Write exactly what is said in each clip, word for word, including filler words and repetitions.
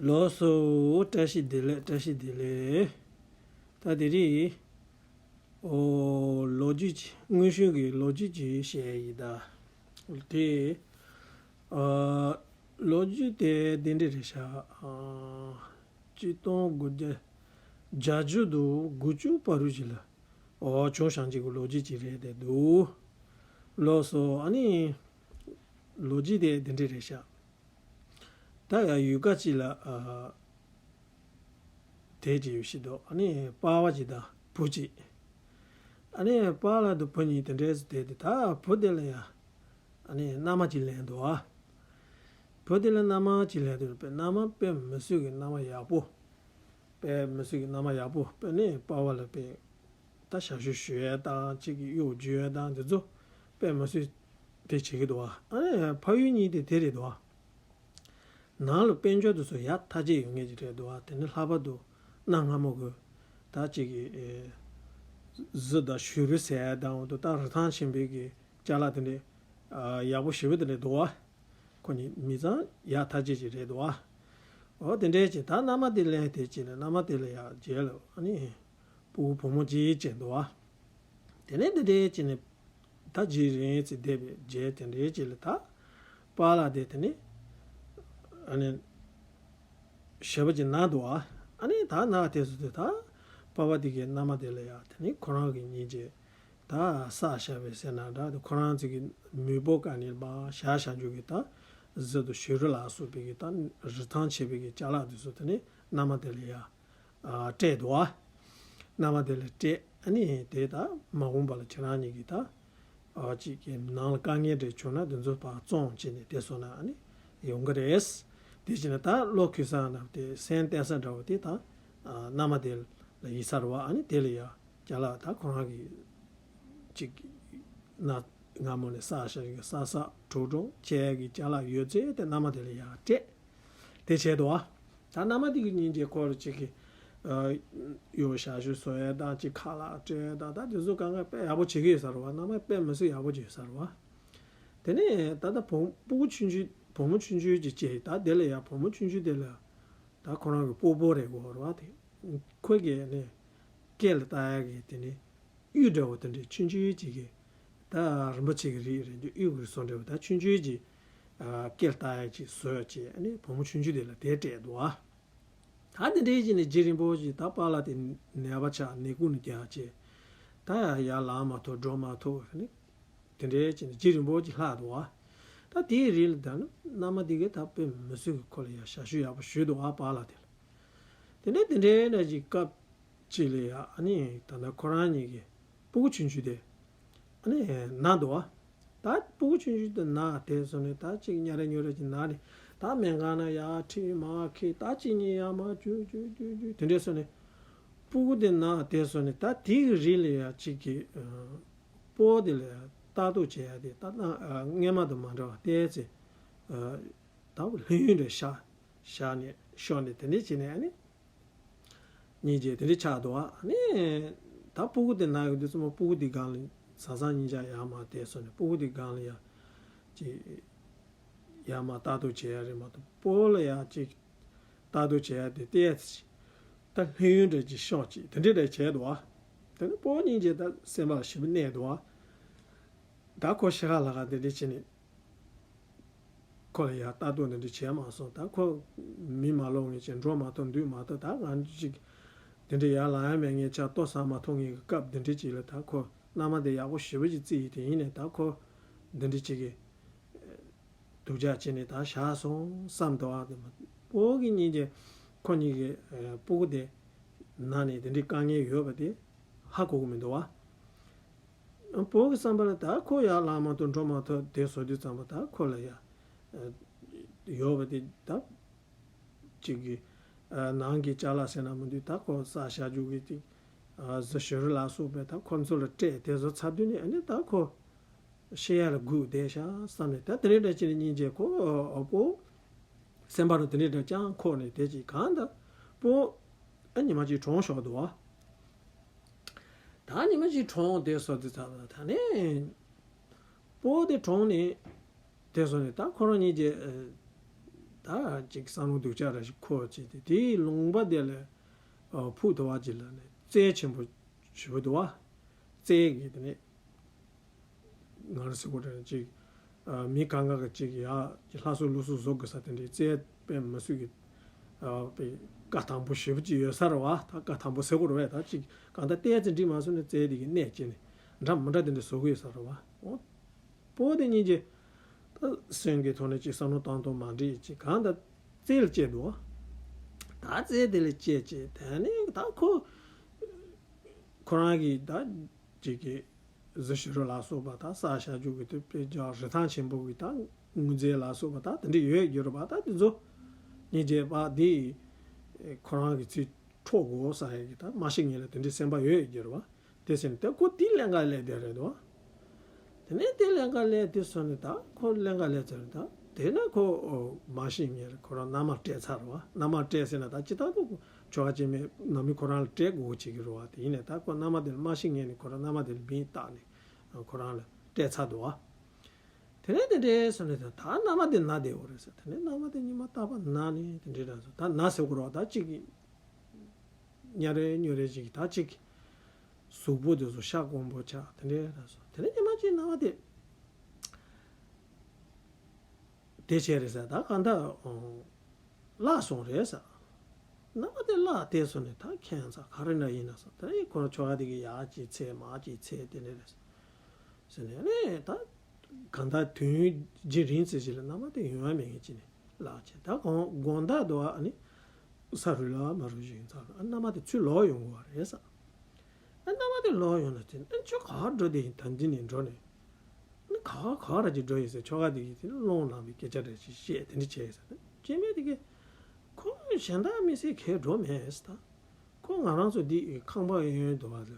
ལགས་སོ། བཀྲ་ཤིས་བདེ་ལེགས། བཀྲ་ཤིས་བདེ་ལེགས། ད་དེ་རིང་ཨོ་ལོ་རྒྱུས་ཀྱི་དངོས་བྱུང་གི་ལོ་རྒྱུས་ཀྱི་བཤད་ཡིན་ད། དེ་ཨ་ལོ་རྒྱུས་དེ་དེ་འདྲ་རེད་ཤག་ཨ་ཆིག་སྟོང་དགུ་བརྒྱ་བརྒྱད་ཅུ་དང་དགུ་བཅུ་བར་དུ་ཅིག་ལ་ཨོ་བྱུང་བཞག་ཅིག་གི་ལོ་རྒྱུས་ཅིག་རེད་དེ་འདུག་ལགས་སོ། ཨ་ནི་ལོ་རྒྱུས་དེ་དེ་འདྲ་རེད་ཤག་ད་ཡང་ཡུལ་ཁ་ཅིག་ལ་ཨ་དེ་ཅིག་ཡོད་ཤི་འདུག་ཨ་ནི་པ་ཕ་ཅིག་དང་བུ་གཅིག་ཨ་ནི་པཱ་ལགས་དང་བུ་གཉིས་དེ་འདྲས་སུ་བསྡད་དེ། ད་བུ་དེ་ལ་ཡང་ཨ་ནི་མནའ་མ་ཅིག་ལེན་འདུག་ཨ། བུ་དེ་ལ་མནའ་མ་ཅིག་ལེན་འདུག་པས། མནའ་མ་དཔེ་མི་སྲིད་ཀྱི་མནའ་མ་ཡག་པོ། དཔེ་མི་སྲིད་ཀྱི་མནའ་མ་ཡག་པོ། དཔེ་ནི་པ་ཕ་ལ་དཔེ་ད་ཞབས་ཞུ་ཞུ་ཡས་དང་གཅིག་གི་གཡོག་རྒྱུག་ཡས་དང་དེ་ཚོ་དཔེ་མི་སྲིད་དེ་བྱེད་ཀྱི་འདུག་ཨ། ཨ་ནི་ཕ་ཡུལ་གཉིས་དེ་དེ་རེད་འདུག་ཨ། ནང་ལ་དཔལ་འབྱོར་དེ་ཚོ་ཡག་ཐག་ཆོད་ཡོད་མཁན་ཅིག་རེད་འདུག་ཨ། དེ་ནི་ལྷག་པར་དུ་གནའ་སྔ་མོ་གི་ད་ཅིག་གི་ཨེ་གཟི་དང་བྱུ་རུ་ཟེར་དང་འོ་དུ་ད་རི་ཐང་ཆེན་པོའི་གི་ཅ་ལག་དེ་འདྲའི་ཨ་ཡག་པོ་ཞེ་པོ་དེ་འདྲ་འདུག་ཨ། ཁོ་གཉིས་མི་ཚང་ཡག་ཐག་ཆོད་ཅིག་རེད་འདུག་ཨ། འོ་དེ་འདྲའི་ཅིག་ད་མནའ་མ་དེ་ལེན་དེ་ཅིག་ལ་མནའ་མ་དེ་ལ་ཡག་རྗེས་ལ་ཨ་ནི་སྤུ་གུ་བུ་མོ་གཅིག་བྱས་འདུག་ཨ། དེ་ནས་འདི་འདྲའི་ཅིག་ནས་ད་རྗེས་རིང་ཙི་བསྡད་པའི་རྗེས་དེ་འདྲའི་ཅིག་ལ་ད་པཱ་ལགས་དེ་དེ་ནས་ཨ་ནི་ཞེ་པོ་ཅིག་ན་འདུག་ཨ། ཨ་ནི་ད་ན་དེ་སུ་དེ་ད་པཱ་ཕ་དེ་གའི་མནའ་མ་དེ་ལ་ཡ་དེ་ནི་ཁོ་རང་གི་སྙིང་རྗེ་ད་བསགས་བཞག་པའི་ཟེར་ན་འདྲ། དེ་ཁོ་རང་ཚོ་གི་མེས་པོ་ག་ནས་མར་བཞག་བཞག་རྒྱུ་གི་ད་གཟི་དང་བྱུ་རུ་ལ་སོགས་པའི་གི་ད་རི་ཐང་ཆེ་བའི་གི་ཅ་ལག་དེ་ཚོ་དེ་ནི་མནའ་མ་དེ་ལ་ཡ་ཨ་སྤྲད་འདུག་ཨ། མནའ་མ་དེ་ལ་སྤྲད། ཨ་ནི་དེ་ད་མ་འོངས་པ་ལ་ཁྱེད་རང་གཉིས་ཀྱིས་ད་ཨ་ཅིག་གི་ནང་ལ་དཀའ་ངལ་འདྲ་བྱུང་ན་དེ་ཚོ་ཕར་བཙོང་བྱས་ནས་དེ་སོང་ན་ཨ་ནི་ཡོང་གི་རེད། དེ་བྱས་ན་ད་བློ་འཁེལ་ས་ན་དེ་སེམས་གཏད་ས་འདྲ་བོ་དེ་ད་ཨ་མནའ་མ་དེ་ལ་ཡིན་ས་རེད་བ། ཨ་ནི་དེ་ལ་ཡ་ཅ་ལག་ད་ཁོ་རང་གི་ཅིག་ན་སྔ་མོ་ནས་བསགས་བཞག་གི་བསགས་བསགས་གྲུབ་གྲུབ་བྱས་ཀྱི་ཅ་ལག་ཡོད་ཚད་དེ་མནའ་མ་དེ་ལ་ཡ་སྤྲད། དེ་བྱས་འདུག་ཨ། ད་མནའ་མ་དེ་གི་སྙིང་རྗེ་ཁོ་ལ་ཅིག་གི་ཨ་ཡོ་ཞབས་ཞུ་བཟོ་ཡས་དང་ཅིག་ཁ་ལག་སྤྲད་ཡས་དང་ད་དེ་ཚོ་གང་ག་དཔེ་ཡག་པོ་བྱེད་ཀྱི་ཡོད་ས་རེད་བ། མནའ་མ་དཔེ་མི་སྲིད་ཡག་པོ་བྱེད་ཡོད་ས་རེད་བ། དེ་ནས་ད་ལྟ་བུ་སྤུ་གུ་ཆུང་ཆུང་བུ་མོ་ཆུང་ཆུང་ཅིག་སྐྱེས། ད་དེ་ལ་ཡ་བུ་མོ་ཆུང་ཆུང་དེ་ལ་ད་ཁོ་རང་གི་སྤོ་བོ་རེད་གོ་རེད་བ། དེ་ཁོ་གི་ནས་སྐེ་ལ་བཏགས་ཡག་གི་དེ་ནས་གཡུ་འདྲ་བོ་དེ་འདྲའི་ཆུང་ཆུང་ཅིག་གི་ད་རིན་པོ་ཆེ་གི་རིགས་རེད་འདུག་གཡུ་གི་བཟོ་འདྲ་བོ་ད་ཆུང་ཆུང་ཅིག་ཨ་སྐེ་ལ་བཏགས་ཡག་ཅིག་བཟོས་བྱས་ཨ་ནི་བུ་མོ་ཆུང་ཆུང་དེ་ལ་དེ་སྤྲད་འདུག་ཨ། ད་དེ་འདྲའི་ཅིག་ནས་རྗེ་རིན་པོ་ཆེ་ད་པཱ་ལགས་དེ་ནད་པ་ཆགས་ནད་ཁུག་ནས་རྒྱག་བྱས་ད་ཡར་ལངས་མ་ཐུབ་འགྲོ་མ་ཐུབ་ཨ་ནི་དེ་འདྲའི་ཅིག་ནས་རྗེ་རིན་པོ་ཆེ་ལྷག་འདུག་ཨ། ད་དེའི་རིང་ལ་ད་ནི་མནའ་མ་དེ་གས་ད་དཔེ་མི་སྲིད་གི་ཁོ་ལ་ཡ་ཞབས་ཞུ་ཡག་པོ་ཞུས་འདུག་ཨ་པཱ་ལགས་དེ་ལ། དེ་ནས་དེ་འདྲའི་ནས་ཅིག་སྐབས་ཅིག་ལ་ཡ་ཨ་ནི་ད་ལྟ་ཁོ་རང་གཉིས་ཀྱི་སྤུ་གུ་ཆུང་ཆུང་དེ་ཨ་ནི་ན་འདུག་བ། ད་སྤུ་གུ་ཆུང་ཆུང་དེ་ན་དེ་སོང་ནས་ད་ཅིག་ཉ་རེ་ཉོ་རེ་ཅིག་ན་ནས་ད་སྨན་ཁང་ན་ཡར་ཁྲིད་མར་ཁྲིད་ད་གཅིག་གཉིས་ཡར་མར་རྒྱུག་རྒྱུག་རྒྱུག་རྒྱུག་དེ་འདྲས་སོང་ནས་སྤུ་གུ་དེ་ན་དེ་སོང་ནས་ད་དེ་གི་རིང་ལ་ཡ་ཅིག་གི་སྤོ་དེ་ལ་ཡ་ལྟ་རྟོག་བྱེད་ཡ་དེ་ད་སྔན་མ་དང་མ་འདྲ་བ་བལྟས་ཚེ་ད་ལྷོད་ཡུལ་འདྲ་ཤག་བཞག་ནས་ཤོར་ནས་དེ་འདྲས་བྱས་ནས་ཨ་ནི་སྙིང་རྗེ་དེ་འདྲས་ཆགས་འདུག་ཨ། ཨ་ནི་ད་སྤུ་གུ་དེ་ན་ཡོད་དུས་ཙམ་པ་སྤུ་གུ་དེ་སྒང་ལ་བཟང་བཟང་སྙིང་རྗེ་ཡར་མར་བལྟས་སོང་ནས་སྤུ་གུ་དེ་སྒང་ལ་ཡ་ཅིག་ཡར་མར་ལྟ་རྟོག་བྱེད་ཡ་རེད་མ་གཏོགས་སྤོ་ལ་ཡ་ཅིག་ལྟ་རྟོག་བྱེད་ཡ་དེ་བལྟས་ད་ལྷོད་ཡུལ་འདྲ་ཅིག་ཤོར་ཅིག་དེ་འདྲས་འདྲ་བྱས་འདུག་ཨ། དེ་ནས་སྤོ་སྙིང་རྗེ་ད་སེམས་པ་ལ་ཞེ་པོ་གནས་འདུག་ཨ། ད་ཁོ་ཤི་ཁ་ལ་ཁ་དེ་འདྲས་བྱས་ནས། ཁོ་ལ་ཡང་ལྟ་རྟོག་འདི་འདྲ་བྱས་མ་སོང་། ད་ཁོ་མི་མ་ལོག་ངེས་ཅན་འགྲོ་མ་ཐུབ་འདུག་མ་ཐུབ་ད་ང་ཅིག་འདི་འདྲ་ཡར་ལངས་ཡ་མེད་ངེས་ཆ་ལྟོ་ཟ་མ་ཐུབ་ངེས་ཀྱི་སྐབས་འདི་འདྲ་ཅིག་ལ་ད་ཁོ་མནའ་མ་དེ་ཡག་པོ་ཞེ་པོ་ཅིག་བརྩི་ཡི་དེ་ཡིན་ནས་ད་ཁོ་འདི་འདྲ་ཅིག་གི་སྡུག་ཅག་བྱས་ནས་ད་བཞག་སོང་བསམ་འདུག་ཨ། དེ་མ་སྤོ་གི་སྙིང་རྗེ་ཁོ་གཉིས་ཀྱི་སྤུ་གུ་དེ་ན་ནས་འདི་འདྲའི་དཀའ་ངལ་ཡོད་པ་དེ་ཧ་གོ་གི་མི་འདུག་ཨ། བོད་ཀྱི་བསམ་པ་ལ་ད་ཁོ་ཡར་ལངས་མ་ཐུབ་འགྲོ་མ་ཐུབ་དེ་བཟོ་དུས་ཙམ་པ་ད་ཁོ་ལ་ཡ་ཡོད་པ་དེ་ད་ཅིག་གི་ནང་གི་ཅ་ལག་ཟེར་ན་མི་འདུག་ད་ཁོ་ས་ཞ་རྒྱུག་གི་ཅིག་གཟི་བྱུ་རུ་ལ་སོགས་པའི་ད་ཁོ་ཚོ་ལ་སྤྲད་དེ་བཟོ་ཚར་དུས་ནས་ཨ་ནི་ད་ཁོ་ཤི་ཡ་ལ་སྒུག་བསྡད་ཤག་བསམ་ནས་ད་དེ་རིང་འདྲ་ཅིག་ནས་སྙིང་རྗེ་ཁོ་ཨོ་པོ་སེམས་པ་རུ་དེ་འདྲའི་འདྲ་ཅང་འཁོར་ནས་དེ་ཅིག་གང་ལྟར་སྤོ་ཨ་ཉི་མ་ཅིག་གྲོངས་ཤོར་འདུག་བ། ད་ཉི་མ་ཅིག་གྲོངས་དེ་སོ་དེ་ཚ་ད་ནས་སྤོ་དེ་གྲོངས་ནས་དེ་སོ་ནས་ད་ཁོ་རང་གཉིས་ཀྱི་ ད་ཅིག་བསམ་བློ་སྡུག་ཅག་ར་ཞིག་འཁོར་བྱས་ཏེ། དེའི་ལུང་པ་དེ་ལ་ཨ་ཕུག་ཐུབ་པ་ཅིག་ལ་ནི་རྩལ་ཆེན་པོ་ཞེ་པོ་འདུག་བ། རྩལ་གྱི་དེ་ནི་ང་རང་ཟེར་གོ་དྲན་ཅིག་ཨ་མི་གང་ག་གི་ཅིག་ཡ་ལྷ་གསོལ་ལུག་གསོལ་བཟོ་དགོས་ས་དེ་འདྲའི་རྩལ་དཔེ་མི་སྲིད་ཀྱི་ཨ་དཔེ་བཀའ་དང་པོ་ཞེ་པོ་ཅིག་ཡོད་ས་རེད་བ། ད་བཀའ་དང་པོ་ཟེར་དགོས་རེད་བས། ད་ཅིག་གང་ལྟར་ཏོག་ཙམ་འགྲིག་མ་སོང་ན་རྩལ་དེ་གི་གནད་ཅིག་ནི་འདྲ་མི་འདྲ་དེ་འདྲ་བཟོ་གི་ཡོད་ས་རེད་བ། འོ། པོ་དེ་གཉིས་ཀྱི་ད་སེམས་ཀྱི་ཐོག་ནས་ཅིག་བསམ་བློ་བཏང་སྟངས་མ་འགྲིག་ཅིག་གང་ལྟར་རྩལ་ལ་སྐྱེས་འདུག་ད་རྩལ་དེ་ལ་སྐྱེས་ཅིག་དེ་ནས་ད་ཁོ་ཁོ་རང་གིས་ད་ཅིག་གི་གཟི་བྱུ་རུ་ལ་སོགས་པ་ད་ས་བྱ་རྒྱུ་གི་དེ་དཔེ་རྒྱ་རི་ཐང་ཆེན་པོ་གི་ད་དངོས་རྫས་ལ་སོགས་པ་ད་དེ་འདྲ་ཡོད་ཡོད་རེད་པ། ད་དེ་ཚོ་གཉིས་ཀྱི་པ་དེ་ཁོ་རང་གི་ཚིག་འཕྲོག་དགོས་ས་ཡ་གི་ད་མ་ཤི་ངེས་ལ་དེ་འདྲའི་སེམས་པ་ཡོད་ཡོད་རེད་པ། དེ་ཟེར་ནས་ད་ཁོ་དེ་ལེན་ག་སླེབས་བསྡད་རེད་དོ། དེ་ནས་དེ་ལེན་ག་སླེབས་དུས་སོང་ནས་ད་ཁོ་ལེན་ག་སླེབས་ཚར་ད། དེ་ན་ཁོ་མ་ཤི་ངེས་ཁོ་རང་མནའ་མ་སྤྲད་ཚར་བ། མནའ་མ་སྤྲད་ཟེར་ན་ད་ཅི་ལྟར་དུ་ཆོ་ག་ཅན་མའི་ནང་མི་ཁོ་རང་ལ་སྤྲད་དགོས་བྱེད་ཀྱི་རེད་བ། དེ་ཡིན་ནས་ད་ཁོ་མནའ་མ་དེ་ལ་མ་ཤི་ངེས་ནས་ཁོ་རང་མནའ་མ་དེ་ལ་མིང་བཏགས་ནས་ཁོ་རང་ལ་སྤྲད་ཚར་འདུག་བ། དེ་ནས་དེ་འདྲའི་སོང་ནས་ད་མནའ་མ་དེ་ན་བསྡད་ཡོད་རེད་ཟེར། དེ་ནས་མནའ་མ་དེ་ཉི་མ་རྟག་པར་ན་ནས་དེ་འདྲའི་ར་སོང་ད་ན་ཟེར་དགོས་རེད་བ། ད་ཅིག་ཉལ་རེ་ཉལ་རེ་ཅིག་ད་ཅིག་གཟུགས་པོ་དེ་ཚོ་ཤ་སྐོམ་པོ་ཆགས་དེ་འདྲའི་ར་སོང་། དེ་ནས་ཉི་མ་གཅིག་མནའ་མ་དེ་དེ་བྱས་རེད་ཟེར། ད་གང་ལྟར་བརླག་སོང་རེད་ཟེར། མནའ་མ་དེ་བརླག་བསྡད་སོང་ནས་ད་ཁྱད་མཚར་ག་རེ་འདྲ་ཡིན་ན་སོང་། དེ་ནས་ཁོ་རང་ཆོ་ག་དེ་གི་ཡར་གཅིག་འཚལ་མར་གཅིག་འཚལ་དེ་འདྲ་རེད་ཟེར་ནས་ནས་ད། གང་ལྟར་དུས་ཡུན་རིང་ཙམ་ཞིག་ལ་མནའ་མ་དེ་ཡོང་ཡ་མེད་མཁན་ཅིག་ནས་བརླག་བྱས། ད་དགོང་དགོང་དག་དུ་ཨ་ནི་ས་རུབ་ལ་མ་རུབ་ཞིག་ཡིན་ཙང་ཨ་མནའ་མ་དེ་ཚུར་ལོག་ཡོང་དགོས་པ་རེད་ཟེར། ཨ་མནའ་མ་དེ་ལོག་ཡོང་ན་དེ་ཨ་ཁྱོད་ག་པར་འགྲོ་བསྡད་ཡིན། ད་འདི་ནས་འགྲོ་ནས་ཨ་ནི་ག་པར་ག་པར་ར་ཅིག་འགྲོ་ཡིན་ཟེར། ཆོ་ག་དེ་ཡིན་དེ་ནི་སློང་ལངས་པའི་སྐད་ཆ་འདྲ་ཞིག་བཤད་དེ་འདྲ་བྱས་ཡིན་ཟེར། སྐྱེ་དམན་དེ་གས་ཁོ་གཞན་དག་མི་སྲིད་གས་འགྲོ་མེད་ཟེར། ད་ཁོ་ང་རང་ཚོ་འདི་ཁང་པ་གཡས་གཡོན་དུ་བ་ལ་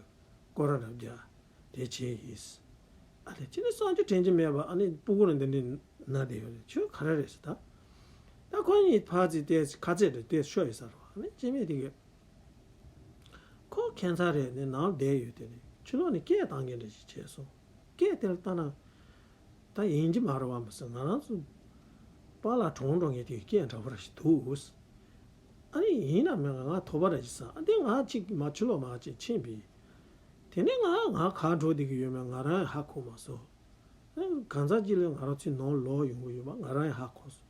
སྐོར་ར་རབ་རྒྱག་དེ་བྱས་ཡིན། ཨ་ལས་ཅི་ནས་སོང་རྒྱུ་དྲན་གྱི་མེད་པ། ཨ་ནི་སྤུ་གུ་ར་འདི་འདྲའི་ན་བསྡད་ཡོད་རེད། ཁྱོད་ག་རེ་རེད་ཟེར་ད། ད་ཁོ་གཉིས་ཕར་ཙི་ཏེ་ཁ་རྩེད་འདྲ་ཏེ་ཤོར་ཡོད་ས་རེད་བ། ཨ་ནི་སྐྱེ་དམན་དེ་གས་ཁོ་ཁྱད་མཚར་རེད་ནས་ནང་བསྡད་ཡོད། དེ་ནས་ཕྱི་ལོགས་ནས་སྐད་བཏང་མཁན་འདྲ་ཞིག་བྱས་སོང་། སྐད་དེ་ལ་ལྟ་ན་ད་ཡིན་གྱི་མ་རེད་བ་མ་ཟད། ང་རང་ཚོ་པཱ་ལགས་གྲོངས་འགྲོ་མཁན་དེ་སྐད་འདྲ་པོ་ར་ཞིག་འདུག་ཨ་ནི་ཡིན་ན་མིན་ན་ང་ཐོབ་པ་ར་ཞིག་བསམ། ཨ་དེ་ང་གཅིག་མ་ཕྱི་ལོགས་མ་གཅིག་ཕྱིན་པས། དེ་ནས་ང་ང་ག་འགྲོ་བསྡད་ཀྱི་ཡོད་མེད་ང་རང་ཡང་ཧ་གོ་མ་སོང་། ཨ་གང་ཟག་གཅིག་ལ་ང་རང་ཚོའི་ནང་ལོག་ཡོང་གི་ཡོད་པ་ང་རང་ཡང་ཧ་གོ་སོང་།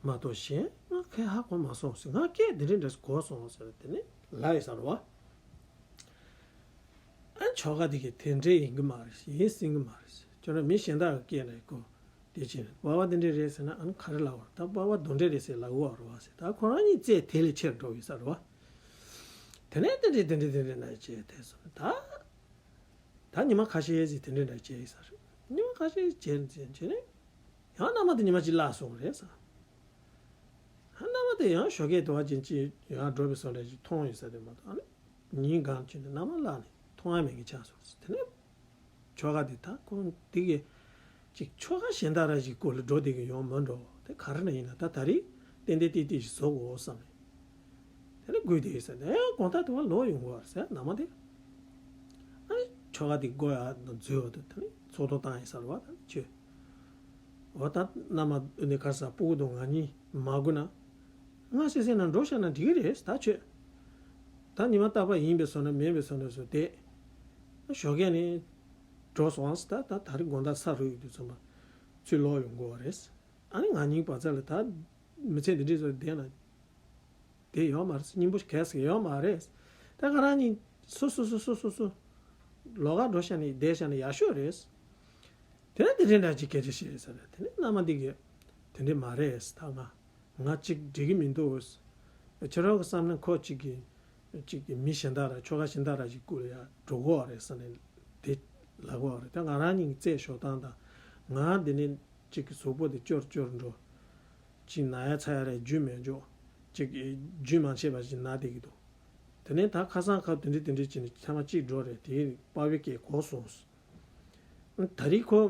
མ་གཏོགས་གཞན་ང་གས་ཧ་གོ་མ་སོང་ཟེར། ང་སྐད་འདི་འདྲ་འདྲ་གོ་སོང་ཟེར། དེ་ནས་ལབ་ཡོད་ས་རེད་བ། ཨ་ཆོ་ག་དེ་གས་དེ་འདྲ་ཡིན་གི་མ་རེད། ཡིན་སྲིད་གི་མ་རེད། ཁྱོད་རང་མི་གཞན་དག་གི་སྐད་ལ་གོ་དེ་བྱས་ནས་པ་ཕ་དེ་འདྲ་རེད་ཟེར་ན་ཨ་ནི་ག་རེ་ལབ་པ་རེད། ད་པ་ཕ་དོ་འདྲ་རེད་ཟེར་ལབ་གི་བ་རེད་བ་ཟེར། ད་ཁོ་རང་གཉིས་རྩད་དེ་ལས་ཆེར་འགྲོ་ཡོད་ས་རེད་བ། དེ་ནས་དེ་འདྲ་དེ་འདྲ་དེ་འདྲ་ན་བྱས་དེ་སོང་ད། ད་ཉི་མ་ཁ་ཤས་ཟིག་དེ་འདྲ་འདྲ་བྱས་ཡིན་ས་རེད། ཉི་མ་ཁ་ཤས་བྱས་ནས་བྱས་ནས་ཡང་མནའ་མ་དེ་ཉི་མ་གཅིག་བརླག་སོང་རེད་ས། ཡང་མནའ་མ་དེ་ཡང་ཞོགས་ཀས་དུ་བ་ཅན་གཅིག་ཡང་འགྲོ་བའི་སོང་འདྲ་ཅིག་མཐོང་ཡོད་ས་རེད་མ་གཏོགས་ཨ་ནི་ཉིན་གང་བྱས་ནས་མནའ་མ་བརླག་ནས་མཐོང་ཡ་མེད་མཁན་ཆགས་སོང་ཟེར། དེ་ནས་ཆོ་ག་དེ་ད་ཁོང་དེ་གས་ཅིག་ཆོ་ག་གཞན་དག་ར་ཞིག་སྐོར་ལ་འགྲོ་བསྡད་ཀྱི་ཡོང་མ་འགྲོ་དེ་ག་རེ་ན་ཡིན་ན་ད་ད་རེས་ཏན་ཏན་ཏིག་ཏིག་ཞིག་བཟོ་དགོས་བསམ་ནས། དེ་ནས་སྒུག་བསྡད་ཡོད་ས་རེད། ཡང་དགོང་དག་དུ་བ་ལོག་ཡོང་དགོས་པ་རེད་ཟེར་མནའ་མ་དེ། ཨ་ནི་ཆོ་ག་དེ་སྒོ་ཡར་འཛུལ་བ་དང་དེ་ནས་ཚོགས་གཏོང་བཏང་ཡིན་ས་རེད་བ། ད་ནི་ཁྱོད། འོ་ད་མནའ་མ་འདི་གར་ས་སྤུ་གུ་དང་ང་གཉིས་མ་སྒུག་ན། ང་སེ་སེ་ན་འགྲོ་བཞག་ན་འགྲིག་གི་རེད་ད་ཁྱོད། ད་ཉི་མ་རྟག་པར་ཡིན་པའི་བཟོ་འདྲ་མིན་པའི་བཟོ་འདྲ་བཟོས་བསྡད། ཞོགས་ཀས་ནས་འགྲོ་སོང་ཟེར། ད་ད་ད་རེས་དགོང་དག་ས་རུབ་ཡོང་དུས་ཚང་མ་ཚུར་ལོག་ཡོང་དགོས་པ་རེད། ཨ་ནི་ང་གཉིས་བར་མཚམས་ལ་ད་མི་ཚེ་འདི་འདྲའི་བཟོ་བསྡད་ན། དེ་ཡོད་མ་རེད། སྙིང་པོ་གལ་སྲིད་ཡོད་མ་རེད། ད་ང་རང་གཉིས་སོ་སོ་སོ་སོ་སོ་སོ་ལོགས་ཀ་འགྲོ་བཞག་ནས་བསྡད་བཞག་ན་ཡག་ཤོས་རེད། དེ་ནས་དེ་འདྲའི་འདྲ་ཅིག་སྐད་ཆ་བཤད་ས་རེད། དེ་ནས་མནའ་མ་འདི་གིས་དེ་འདྲའི་མ་རེད་ད་ང་ང་གཅིག་འགྲིག་གི་མི་འདུག་ཁྱེད་རང་གི་བསམ་ན་ཁོ་གཅིག་གིས་གཅིག་གིས་མི་གཞན་དག་ར་ཆོ་ག་གཞན་དག་ར་ཞིག་སྐུ་ལ་ཡ་འགྲོ་གི་རེད་བསམ་ནས་དེ་ལབ་གི་རེད། ད་ང་རང་གཉིས་ཀྱི་རྩད་ཞོག་སྟངས་དང་ང་འདི་ནས་གཅིག་གི་གཟུགས་པོ་དེ་སྐྱོར་སྐྱོར་འགྲོ། གཅིག་ན་ཡ་ཚ་ཡ་རེད། རྒྱུན་མེད་འཇོག་གཅིག་རྒྱུན་མ་ཆད་པ་ཞིག་ན་བསྡད་ཀྱི་འདུག་དེ་ནས་ད་ཁ་སང་ཁ་དེ་འདྲ་དེ་འདྲ་བྱས་ནས་ཐེངས་མ་གཅིག་འགྲོ་རེད། དེ་པ་ཕའི་སྐད་གོ་སོང་། ད་རེས་ཁོ་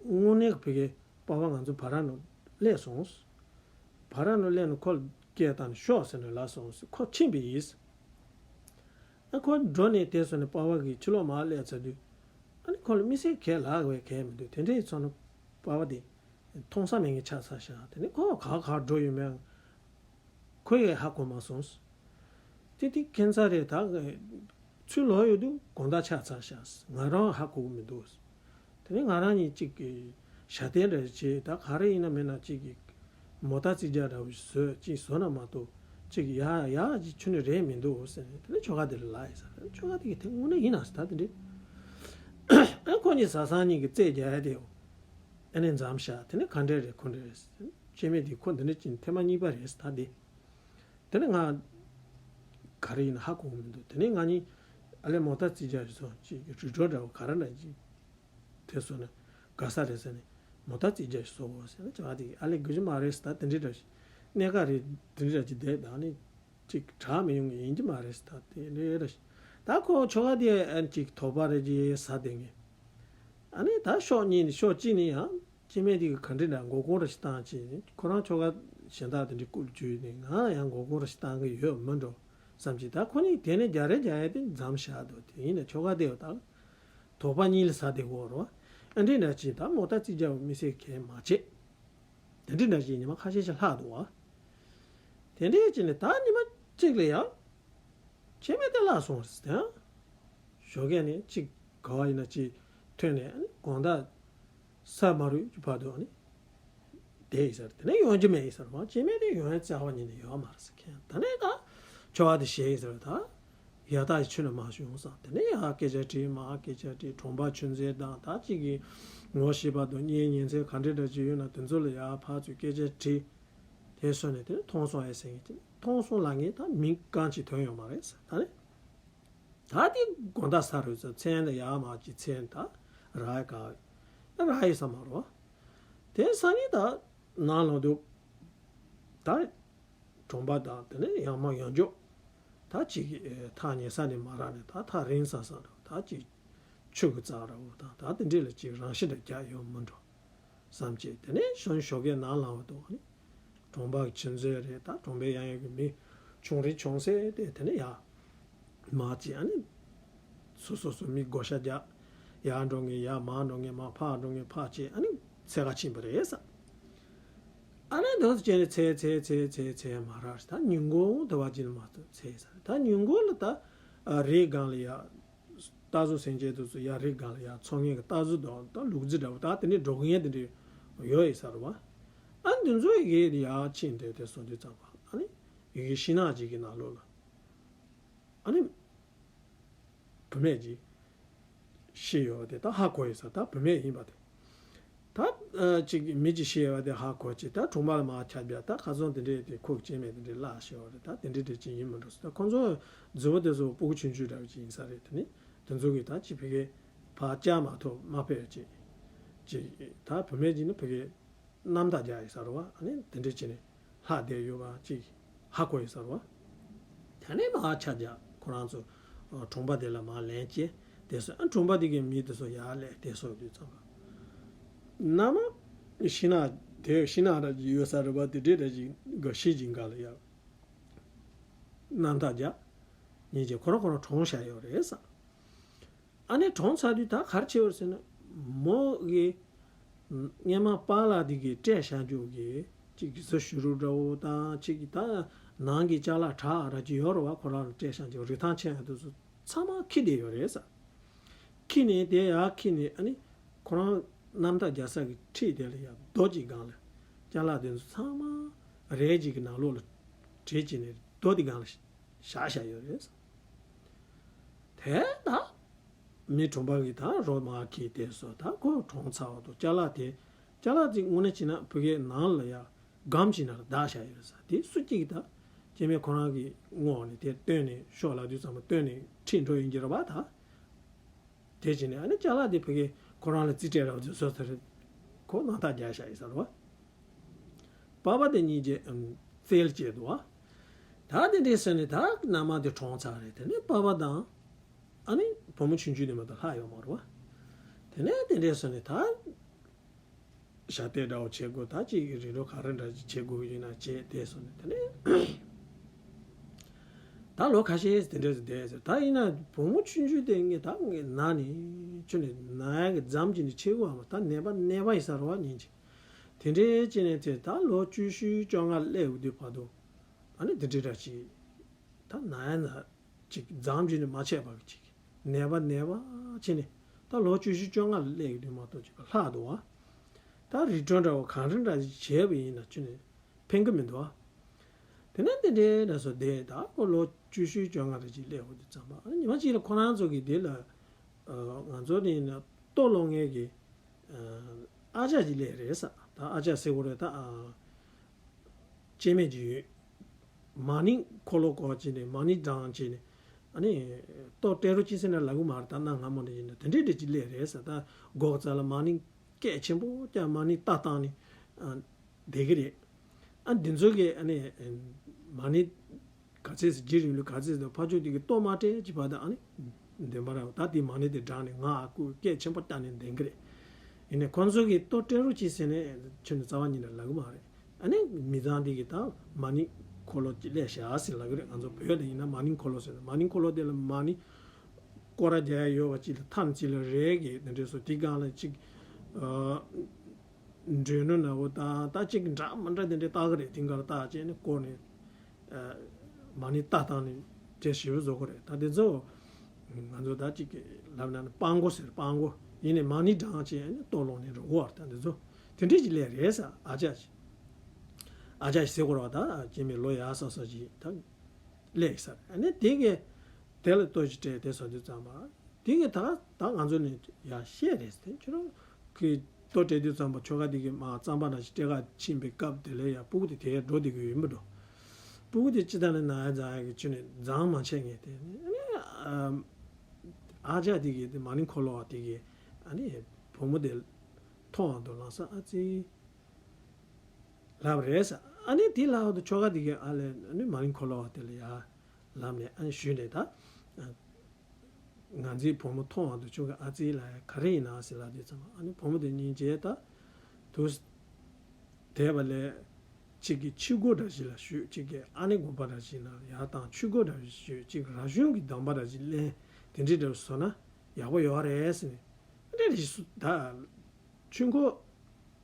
དངོས་གནས་ཀྱི་ཕ་གིའི་པ་ཕ་ང་ཚོ་བར་ནང་སླེབས་སོང་། བར་ནང་སླེབས་ནས་ཁོ་ལ་སྐད་བཏང་ནས་ཤོག་ཟེར་ནས་ལབ་སོང་། ཁོ་ཕྱིན་པ་ཡིན། ཨ་ཁོ་འགྲོ་ནས་དེ་སོང་ནས་པ་ཕ་གིས་ཕྱི་ལོགས་མར་སླེབས་ཚར་དུས། ཨ་ནི་ཁོ་ལ་དམིགས་བསལ་གྱི་ལབ་པའི་གང་ཡང་མི་འདུག་དེ་འདྲ་ཡིན་ཙང་ནས་པ་ཕ་དེ་ མཐོང་ས་མེད་མཁན་ཆགས་ཚར་ཤག་དེ་ནས་ཁོ་ག་ག་འགྲོ་ཡོད་མེད་ཁོ་ཡང་ཧ་གོ་མ་སོང་། དེ་དེ་ཁྱད་མཚར་རེད། ད་ཚུར་ལོག་ཡོང་དུས་དགོང་དག་ཆགས་ཚར་ཤག་ང་རང་ཧ་གོ་གི་མི་འདུག་དེ་ནས་ང་རང་གཉིས་གཅིག་གི་ཞྭ་ཏོག་འདྲ་བྱས། ད་ག་རེ་ཡིན་ན་མིན་ན་གཅིག་གི་མོ་ཊ་རྩིས་རྒྱག་འདྲ་བོ་བཟོས། གཅིག་བཟོས་ན་མ་གཏོགས་གཅིག་ཡ་ཡ་གཅིག་ཁྱོན་ནས་རེད་མི་འདུག་ཟེར་ནས། དེ་ནས་ཁྱོ་ག་དེ་ལ་ལབ་ཡིན་ཟེར། ཁྱོ་ག་དེ་གིས་དེ་དངོས་གནས་ཡིན་ན་ཟེར། ད་དེ་འདྲས་ཨ་ཁོ་གཉིས་བཟའ་ཚང་གཉིས་ཀྱི་རྩོད་རྒྱག་ཡ་དེ་ཨ་ནས་མཚམས་བཞག་དེ་ནས་ག་འདྲས་རེད་ཁོ་འདྲས་རེད་ཟེར། སྐྱེ་དམན་དེ་ཁོ་འདི་འདྲས་ཀྱི་ཐེངས་མ་གཉིས་པ་རེད་ཟེར། ད་དེ། དེ་ནས་ང་ག་རེ་ཡིན་ན་ཧ་གོ་གི་མི་འདུག་དེ་ནས་ང་གཉིས་ཨ་ལས་མོ་ཊ་རྩིས་རྒྱག་བཟོ་ཅིག་རི་ཁྲོད་འདྲ་བོ་ག་རེ་འདྲ་ཅིག་དེ་བཟོས་ན་དགའ་ས་རེད་ཟེར་ནས། མོ་ཊ་རྩིས་རྒྱག་བཟོ་དགོས་ཟེར་ན། ཅག་དེ་ཨ་ལས་དགོས་ཀྱི་མ་རེད་ཟེར། ད་དེ་འདྲའི་འདྲ་ཞིག་གནད་འགག་རེད། དེ་འདྲའི་འདྲ་ཅིག་བསྡད་ད་ནི་ཅིག་དྲག་མི་ཡོང་གི་ཡིན་གྱི་མ་རེད་ཟེར། ད་དེ་འདྲའི་འདྲ་ཞིག་ད་ཁོ་ཁྱོ་ག་དེ་ཨ་ཅིག་དོགས་པ་རེ་ཅིག་ཟ་བསྡད་མཁན། ཨ་ནི་ད་ཕྱོགས་གཉིས་ནས་ཕྱོགས་གཅིག་ནས་ཡང་སྐྱེ་དམན་དེ་གིས་ག་འདྲ་འདྲ་མགོ་སྐོར་རེ་ཞིག་བཏང་བྱས། ཁོ་རང་ཁྱོ་ག་གཞན་དག་དེ་འདྲའི་སྐུ་ལ་འཇུས་ནས་ང་ཡང་མགོ་སྐོར་རེ་ཞིག་བཏང་གི་ཡོད་མི་འགྲོ་བསམ་གྱི། ད་ཁོ་གཉིས་དེ་ནས་རྒྱག་རེས་རྒྱག་ཡ་དེ་མཚམས་བཞག་འདུག་དེ་ཡིན་ན་ཁྱོ་ག་དེ་ད་དོགས་པ་གཉིས་ལ་ཟ་བསྡད་ཀྱི་ཡོད་རེད་པ། ཨ་འདྲའི་འདྲ་ཅིག་ད་མོ་ཊ་རྩིས་རྒྱག་པ་དམིགས་བསལ་གང་མ་བྱེད། དེ་འདྲའི་འདྲ་ཅིག་ཉི་མ་ཁ་ཤས་ཤིག་ལྷག་འདུག་པ། དེ་འདྲའི་ཅིག་ནས་ད་ཉི་མ་གཅིག་ལ་ཡང་སྐྱེ་དམན་དེ་བརླག་སོང་ཟེར། དེ་ཡང་ཞོགས་ཀས་ནས་གཅིག་ག་པར་ཡིན་ན་ཅིག་ཐོན་ནས་ཨ་ནི་དགོང་དག་ས་མ་རུབ་ཀྱི་བར་དུ་ཨ་ནི་བསྡད་ཡིན་ཟེར། དེ་ནས་ཡོང་རྒྱུ་མེད་ཡིན་ཟེར་བ། སྐྱེ་དམན་དེ་ཡོང་ཡ་རྩ་བ་ཉིད་ནས་ཡོད་མ་རེད་ཟེར་མཁན། དེ་ནས་ད་ཁྱོ་ག་དེ་ཞེད་ཡིན་ཟེར། ད་ཡག་རྟགས་ཤིག་ཁྱོན་ནས་མ་བྱུང་བསམ། དེ་ནས་ཡར་སྐད་ཆ་དྲིས། མར་སྐད་ཆ་དྲིས། གྲོང་པ་ཆུང་ཚན་དང་ད་གཅིག་གི་ངོ་ཤེས་པ་དང་གཉེན་ཉེ་ཚན་ག་འདྲ་འདྲ་ཅིག་ཡོད་ན་དེ་ཚོ་ལ་ཡར་ཕར་ཚུར་སྐད་ཆ་དྲིས། དེ་སོང་ནས་དེ་ནས་མཐོང་སོང་ཨེ་ཟེར་མཁན་དེ། མཐོང་སོང་ལབ་མཁན་ད་མི་རྐང་གཅིག་ཐོན་ཡོད་མ་རེད་ཟེར། ད་ནི། ད་དེ་དགོང་དག་ས་རུབ་ཚར། མཚན་ལ་ཡར་མར་གྱི་མཚན་ད་རག་ག་ད་རག་ཡོད་ས་མ་རེད་པ། དེ་སང་ཉིན་ད་ནང་ལོགས་དུ་ད་གྲོང་པ་དང་དེ་ནས་ཡང་མ་ཡང་འཇོག་ད་ཅིག་ཐག་ཉེ་ས་ནས་མ་རག་ནས་ད་ཐག་རིང་ས་ས་རུ་ད་ཅིག་ཆུ་གི་རྩ་ར་བོ་དང་ད་དེ་འདྲས་ལ་ཅིག་རང་ཤི་འདྲ་རྒྱག་ཡོང་མི་འགྲོ་བསམ་བྱས། དེ་ནས་ཞོགས་ཞོགས་ཀས་ནང་ལངས་པ་དང་ནི། གྲོང་པ་གི་ཆུང་ཚན་རེད། ད་གྲོང་པའི་ཡང་ཡང་གི་མི་ཆུང་རིང་ཆུང་ཚན་དེ་དེ་ནས་ཡར་མར་བྱས། ཨ་ནི་སོ་སོ་སོ་མི་བགོ་བཤའ་རྒྱག་ཡར་འགྲོ་མཁན་ཡར། མར་འགྲོ་མཁན་མར། ཕར་འགྲོ་མཁན་ཕར་བྱས། ཨ་ནི་འཚོལ་ག་ཕྱིན་པ་རེད་ཟེར། ཨ་ནི་འདུག་སེ་བྱས་ནས་འཚོལ་འཚོལ་འཚོལ་འཚོལ་འཚོལ་མ་རག་ད་ཉིན་གུང་དེ་བ་ཅིག་ལ་མ་གཏོགས་འཚོལ་ཟེར། ད་ཉིན་གུང་ལ་ད་རིའི་སྒང་ལ་ཡར་རྟ་ཟོ་སེམས་ཅན་དེ་ཚོ་ཡར་རི་སྒང་ལ་ཡར་འཚོ་མཁན་གྱི་རྟ་ཟོ་དང་ད་ལུག་རྫི་འདྲ་བོ་ད་དེ་འདྲའི་འགྲོ་མཁན་དེ་འདྲའི་ཡོད་ཡོད་ས་རེད་པ། ཨ་འདི་ཚོ་ཡི་གེ་ཡར་ཕྱིན་ཏེ་དེ་སོང་དུས་ཙམ་པ་ཨ་ནི་ཡི་གེ་ཤིང་ནགས་ཅིག་གི་ནང་ལོགས་ལ་ཨ་ནི་བུད་མེད་ཅིག་ཤི་ཡོད་པ་དེ་ད་ཧ་གོ་ཡོད་ས། ད་བུད་མེད་ཡིན་པ་དེ། ད་ཨ་ཅིག་མི་གཅིག་ཤི་ཡོད་པ་དེ་ཧ་གོ་བྱས། ད་གྲོང་པ་ལ་མར་ཁྱབ་བསྒྲགས། ད་ཁ་སང་དེ་འདྲས་དེ་ཁོ་གི་སྐྱེ་དམན་དེ་འདྲས་བརླགས་ཤི་བ་རེད། ད་དེ་འདྲས་དེ་ཅིག་ཡིན་མི་འགྲོ་ཟེར། ད་ཁོ་ཚོ་རྫི་བོ་དེ་ཚོ་སྤུ་གུ་ཆུང་ཆུང་འདྲ་བོ་ཅིག་ཡིན་ས་རེད། དེ་ནི་དེ་ཚོ་གིས་ད་ཅིག་ཕ་གིར་ཕར་བཅར་མ་ཐུབ་མ་ཕེབས་ཅིག་ཅིག་ད་བུད་མེད་ཅིག་ནི་ཕ་གིར་རྣམ་ཐར་རྒྱག་ཡོད་ས་རེད་པ། ཨ་ནི་དེ་འདྲས་བྱས་ནས་ལྷག་བསྡད་ཡོད་པ་ཅིག་ཧ་གོ་ཡོད་ས་རེད་པ། དེ་ནས་མར་ཆ་རྒྱག་ཁོ་རང་ཚོ་ཨ་གྲོང་པ་དེ་ལ་མར་ལན་བསྐྱལ། དེ་སོང་ཨ་གྲོང་པ་དེ་གའི་མི་དེ་ཚོ་ཡར་སླེབས། དེ་སོང་དུས་ཙམ་པ་མནའ་མ་ཤིང་ནགས་དེ་ཤིང་ནགས་འདྲ་ཅིག་ཡོད་ས་རེད་པ། དེ་འདྲས་འདྲ་ཅིག་ག་ཤི་ཅིག་ག་ལ་ཡར་རྣམ་ཐར་རྒྱག་ཉིན་གཅིག་ཁོ་རང་ཁོ་རང་གྲོངས་བཞག་ཡོད་རེད་ཟེར། ཨ་ནི་གྲོངས་ཚར་དུས་ད་ག་རེ་བྱས་པ་རེད་ཟེར་ན། མོ་གི་སྔོན་མ་པཱ་ལགས་དེ་གིས་སྤྲད་བཞག་རྒྱུ་གི་ཅིག་གི་གཟི་བྱུ་རུ་འདྲ་བོ་དང་ཅིག་གི་ད་ནང་གི་ཅ་ལག་དྲ་ར་ཅིག་ཡོད་རེད་པ། ཁོ་རང་ལ་སྤྲད་བཞག་རྒྱུ་རིན་ཐང་ཆེ་ཡ་དེ་ཚོ་ཚང་མ་འཁྱེར་བསྡད་ཡོད་རེད་ཟེར། འཁྱེར་ནས་དེ་ཡར་འཁྱེར་ནས་ཨ་ནི་ཁོ་རང་རྣམ་ཐར་རྒྱག་ས་གི་འཁྲིས་དེ་ལ་ཡར་རྡོ་གཅིག་སྒང་ལ་ཅ་ལག་དེ་ཚོ་ཚང་མ་རས་གཅིག་གི་ནང་ལོགས་ལ་བྲིས་བྱས་ནས་རྡོ་དེ་སྒང་ལ་བཞག་བཞག་ཡོད་རེད་ཟེར། དེ་ད་མི་གྲོང་པ་གིས་ད་རོ་མར་འཁྱེར་དེ་སོང་། ད་ཁོ་གྲོངས་ཚར་བ་དང་ཅ་ལག་དེ། ཅ་ལག་དེ་དངོས་གནས་བྱས་ན་ཕ་གིའི་ནང་ལ་ཡར་སྒམ་ཅིག་ནང་ལ་བརྡབས་བཞག་ཡོད་རེད་ཟེར། དེ་སུ་གཅིག་གིས་ད་སྐྱེ་དམན་ཁོ་རང་གི་ངོ་ནས་དེ་བཏོན་ནས་ཤོག་ལབ་དུས་ཙམ་པ་བཏོན་ནས་ཁྲིད་འགྲོ་ཡིན་གྱི་རེད་པ་ད། དེ་བྱས་ནས་ཨ་ནི་ཅ་ལག་དེ་ཕ་གིར་ཁོ་རང་ལ་རྩིས་སྤྲད་རོགས་བྱེད་ཟེར་ཟེར། ཁོ་རྣམ་ཐར་རྒྱག་བཞག་ཡིན་ས་རེད་པ། པ་ཕ་དེ་གཉིས་ཀྱིས་ཨམ་རྩལ་བྱས་འདུག་པ། ད་དེ་འདྲས་ཟེར་ནས་ད་མནའ་མ་དེ་གྲོངས་ཚར་རེད། དེ་ནས་པ་ཕ་དང་ཨ་ནི་བུ་མོ་ཆུང་ཆུང་དེ་མ་གཏོགས་ལྷག་ཡོད་མ་རེད་པ། དེ་ནས་དེ་འདྲས་ཟེར་ནས་ད་ཞབས་སྟེགས་འདྲ་བོ་བྱེད་དགོས། ད་ཅིག་རི་ཁྲོད་ག་རེ་འདྲ་ཅིག་བྱེད་དགོས་ཡིན་ན་བྱེད། དེ་སོང་ནས་དེ་ནས་ད་ལོ་ཁ་ཤས་དེ་འདྲས་སུ་བསྡད་ཟེར། ད་ཡིན་ན་བུ་མོ་ཆུང་ཆུང་དེ་ངས་ད་ངས་ན་ནས་ཁྱོད་ནས་ན་ཡ་གི་འཛམ་གྱི་ནས་ཆེ་གོ་བ་མ། ད་ནད་པ་ནད་པ་ཡིན་ས་རེད་པ་ཉིན་གཅིག་དེ་འདྲའི་བྱས་ནས་དེ་ད་ལོ་བཅུ་བཞི་བཅོ་ལྔ་སླེབས་ཡོང་དུས་བར་དུ་ཨ་ནི་དེ་འདྲའི་འདྲ་ཅིག་ད་ན་ཡ་ན་ཅིག་འཛམ་གྱི་ནི་མ་ཆད་པ་གི་ཅིག་ནད་པ་ནད་པ་བྱས་ནས་ད་ལོ་བཅུ་བཞི་བཅོ་ལྔ་ལ་སླེབས་ཡོང་དུས་མ་གཏོགས་ཅིག་ལྷག་འདུག་བ། ད་རི་ཊརན་འདྲ་བོ་གང་འདྲ་འདྲ་ཅིག་བྱས་པ་ཡིན་ན་ཅི་ནས་ཕན་གི་མི་འདུག་བ། དེ་ནས་དེ་འདྲའི་འདྲ་སོ་དེ་ད་ཁོ་ལོ་བཅུ་བཞི་བཅོ་ལྔ་རེ་ཅིག་སླེབས་ཡོང་དུས་ཙམ་པ་ཨ་ནི་ཉི་མ་གཅིག་ལ་ཁོ་རང་ཚོ་གི་དེ་ལ་ང་ཚོ་ནི་ལྟོ་སློང་མཁན་གི་ཨ་ཅག་ཅིག་སླེབས་རེད་ས། ད་ཨ་ཅག་ཟེར་དགོས་རེད་ད། ཨ་སྐྱེ་དམན་ཅིག་ཡོད། མ་ཎི་འཁོར་ལོ་སྐོར་བྱས་ནས་མ་ཎི་བགྲངས་བྱས་ནས་ཨ་ནི་ལྟོ་སྤྲད་རོགས་གྱིས་ཟེར་ན་ལབ་གི་མ་རེད། ད་གནའ་སྔ་མོ་ནས་ཡིན་ན་དེ་འདྲས་འདྲས་ཅིག་སླེབས་རེད་ས། ད་སྒོག་རྩ་ལ་མ་ཎི་སྐད་ཆེན་པོ་རྒྱག་མ་ཎི་རྟ་བཏང་ནས་ཨ་བསྡད་གི་རེད། ཨ་འདི་ཚོ་གིས་ཨ་ནི་མ་ཎི་ག་ཚད་ཟེར་རྗེ་རིང་ལུགས་ག་ཚད་ཟེར་ཕར་ཕྱོགས་དེ་གི་ལྟོ་མ་སྤྲད་ཅིག་བར་དུ་ཨ་ནི་བདེན་པ་རེད། ད་དེ་མ་ཎི་དེ་བགྲངས་ནས་ང་ཨ་ཁུ་སྐད་ཆེན་པོ་བཏང་ནས་བསྡད་གི་རེད། ཡིན་ནའི་ཁོང་ཚོ་གིས་ལྟོ་སྤྲད་རོགས་གྱིས་ཟེར་ནས་ཁྱོན་ནས་རྩ་བ་ཉིད་ནས་ལབ་གི་མ་རེད། ཨ་ནི་མི་ཚང་དེ་གིས་ད་མ་ཎི་འཁོར་ལོ་ཅིག་སླེབས་ཤག་ཟེར་ལབ་གི་རེད། ང་ཚོ་བོད་དེ་ཡིན་ན་མ་ཎི་འཁོར་ལོ་ཟེར་ན་མ་ཎི་འཁོར་ལོ་དེ་ལ་མ་ཎི་སྐོར་ར་རྒྱག་ཡ་ཡོད་པ་ཅིག་ལ་མཐའ་ནས་ཅིག་ལ་རས་ཀྱི་དེ་འདྲས་སོ་དེ་སྒང་ལ་ཅིག་ཨ་འདྲེ་སྣུམ་ནག་པོ་དང་ད་ཅིག་འདྲ་མི་འདྲ་དེ་འདྲས་བཏགས་གི་རེད། དེ་སྒང་ལ་བཏགས་བྱས་ནས་བསྐོར་ནས་ཨ་མ་ཎི་རྟ་བཏང་ནས་དེ་ཞེ་པོ་བཟོ་གི་རེད། ད་དེ་ཚོ་ང་ཚོ་ད་ཅིག་ལབ་ན་ནི་སྤྲང་པོ་ཟེར། སྤྲང་པོ་ཡིན་ནའི་མ་ཎི་བགྲངས་བྱས་ནས་ལྟོ་སློང་ནས་འགྲོ་གི་རེད། ད་དེ་ཚོ་དེ་འདྲས་ཅིག་སླེབས་རེད་ས། ཨ་ཅག་ཅིག་ཨ་ཅག་ཅིག་ཟེར་དགོས་རེད་བ། ད་སྐྱེ་དམན་ལོ་ཡག་ས་ས་ཅིག་ད་སླེབས་ས་རེད། ཨ་ནི་དེ་གིས་དེ་ལ་ལྟོ་ཅིག་སྤྲད་དེ་ཟ་དུས་ཙམ་པ་དེ་གིས་ད་ད་ང་ཚོ་ནས་ཡར་བཤད་རེད་ཟེར། ཁྱོད་རང་གིས་ལྟོ་སྤྲད་དུས་ཙམ་པ་ཁྱོ་ག་དེ་གིས་མར་རྩམ་པ་འདྲ་ཞིག་སྤྲད་ག་ཕྱིན་པའི་སྐབས་དེ་ལ་ཡ་སྤུ་གུ་དེ་དེ་འགྲོ་བསྡད་ཀྱི་ཡོད་མི་འགྲོ། སྤུ་གུ་དེ་ཅི་ལྟར་ནས་ན་ཡ་འཛམ་ཡ་གི་ཁྱོན་ནས་འཛམ་མ་ཆད་མཁན་དེ་ཨ་ནི་ཨ་ཅག་དེ་གིས་དེ་མ་ཎི་འཁོར་ལོ་བ་དེ་གིས་ཨ་ནི་བུ་མོ་དེ་མཐོང་བ་དུ་ལངས་ས་ཨ་ཙི། ལབ་རེད་ས། ཨ་ནི་དེ་ལབ་དུས་ཁྱོ་ག་དེ་གིས་ཨ་ལས་ཨ་ནི་མ་ཎི་འཁོར་ལོ་བ་དེ་ལ་ཡ་ལབ་ནས་ཨ་ནི་ཞུས་ནས་ད་ང་ཚོའི་བུ་མོ་མཐོང་བ་དུ་ཁྱོ་ག་ཨ་ཙི་ལ་ཡ་ག་རེ་ཡིན་ན་ཟེར་ལབ་དུས་ཙམ་ཨ་ནི་བུ་མོ་དེ་སྙིང་རྗེ་ད་དུ་བསྡད་པ་ལས་གཅིག་གི་ཕྱི་སྒོ་འདྲ་ཞིག་ལ་ཞུས། གཅིག་གི་ཨ་ནེ་དགོན་པ་འདྲ་ཞིག་ན་ཡར་བཏང་། ཆོས་སྒོ་འདྲ་ཞིག་ཞུས། གཅིག་ར་གཞུང་གི་གདམས་པ་འདྲ་ཞིག་ལེན། དེ་འདྲའི་འདྲ་བཟོ་ན་ཡག་པོ་ཡོད་རེད་ཟེར་ནས་ཨ་འདྲ་རེ་ཞིག་ད། ཆུ་འཁོར་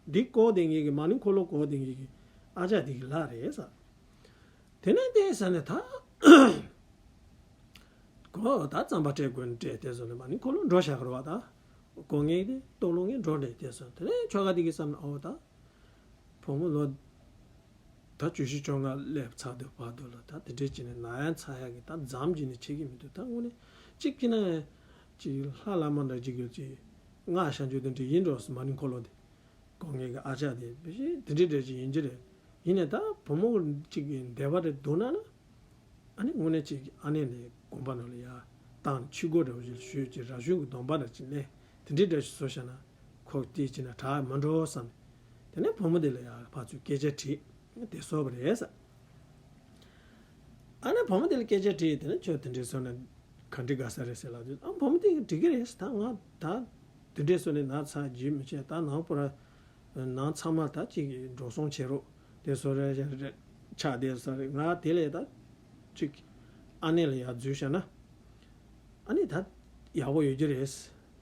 འདི་བསྐོར་བསྡད་མཁན་གྱི་མ་ཎི་འཁོར་ལོ་བསྐོར་བསྡད་མཁན་གྱི་ཨ་ཅག་དེ་གི་ལག་རེད་ཟེར། དེ་ནས་དེ་ཟེར་ནས་ད་གོ་ད་རྩམ་པ་སྤྲད་དགོས་ནས་སྤྲད་དེ་ཟེར་ནས་མ་ཎི་འཁོར་ལོ་འགྲོ་བཞག་གི་རེད་བ། ད་བསྐོར་མཁན་དེ་ལྟོ་སློང་མཁན་འགྲོ་ནས་དེ་ཟེར། དེ་ནས་ཁྱོ་ག་དེ་གི་བསམ་ན་ཨོ་ད་བུ་མོ་ལོ་ད་བཅུ་བཞི་བཅོ་ལྔ་སླེབས་ཚར་དུས་བར་དུ་ལ་ད་དེ་འདྲས་བྱས་ནས་ན་ཡ་ཚ་ཡ་གི་ད་འཛམ་གྱི་ནི་ཆེ་གི་མི་འདུག་ད་དངོས་གནས་གཅིག་བྱས་ན་ཅིག་ལྷ་བླ་མ་འདྲ་ཅིག་གི་ཅིག་སྔགས་ཤ་འཇུ་དེ་འདྲས་ཡིན་འགྲོ་ཟེར། མ་ཎི་འཁོར་ལོ་དེ་སྐོར་མཁན་གྱི་ཨ་ཅག་དེ་དཔེ་ཆ་དེ་འདྲས་འདྲ་ཅིག་ཡིན་གྱི་རེད། ཡིན་ནའི་ད་བུ་མོ་ཅིག་གི་འདོད་པ་རེ་འདུག་ན་ན་ཨ་ནི་དངོས་གནས་ཅིག་ཨ་ནེ་ནས་དགོན་པ་ནང་ལ་ཡར་བཏང་ནས་ཆོས་སྒོ་འདྲ་བོ་ཞིག་ཞུས་ཀྱི་ར་གཞུང་གི་སྡོམ་པ་འདྲ་ཅིག་ལེན། དེ་འདྲས་འདྲ་ཞིག་བཟོས་བཞག་ན་ཁོ་དེ་བྱས་ན་དྲག་མི་འགྲོ་བསམ་ནས། དེ་ནས་བུ་མོ་དེ་ལ་ཡར་ཕར་ཚུར་སྐད་ཆ་དྲིས། དེ་བཟོས་པ་རེད་ཟེར། ཨ་ནི་བུ་མོ་དེ་ལ་སྐད་ཆ་དྲིས། དེ་ནས་ཁྱོད་དེ་འདྲས་བཟོས་ན་ག་འདྲས་དགའ་ས་རེད་ཟེར་ལབ་དུས་ཨ་བུ་མོ་དེ་གིས་འགྲིག་གི་རེད་ཟེར། ད་ང་ད་དེ་འདྲས་བཟོས་ནས་ན་ཚ་རྒྱུས་མི་ཆེ། ད་ནང་པོ་ར་ནང་ཚང་མ་ད་ཅིག་འགྲོ་སོང་བྱེད་རོགས་དེ་བཟོ་རེད་ཆགས་བསྡད་ས་རེད། ང་དེ་ལས་ད་ཅིག་ཨ་ནེ་ལ་ཡར་འཛུལ་བཞག་ན་ཨ་ནི་ད་ཡག་པོ་ཡོད་ཀྱི་རེད་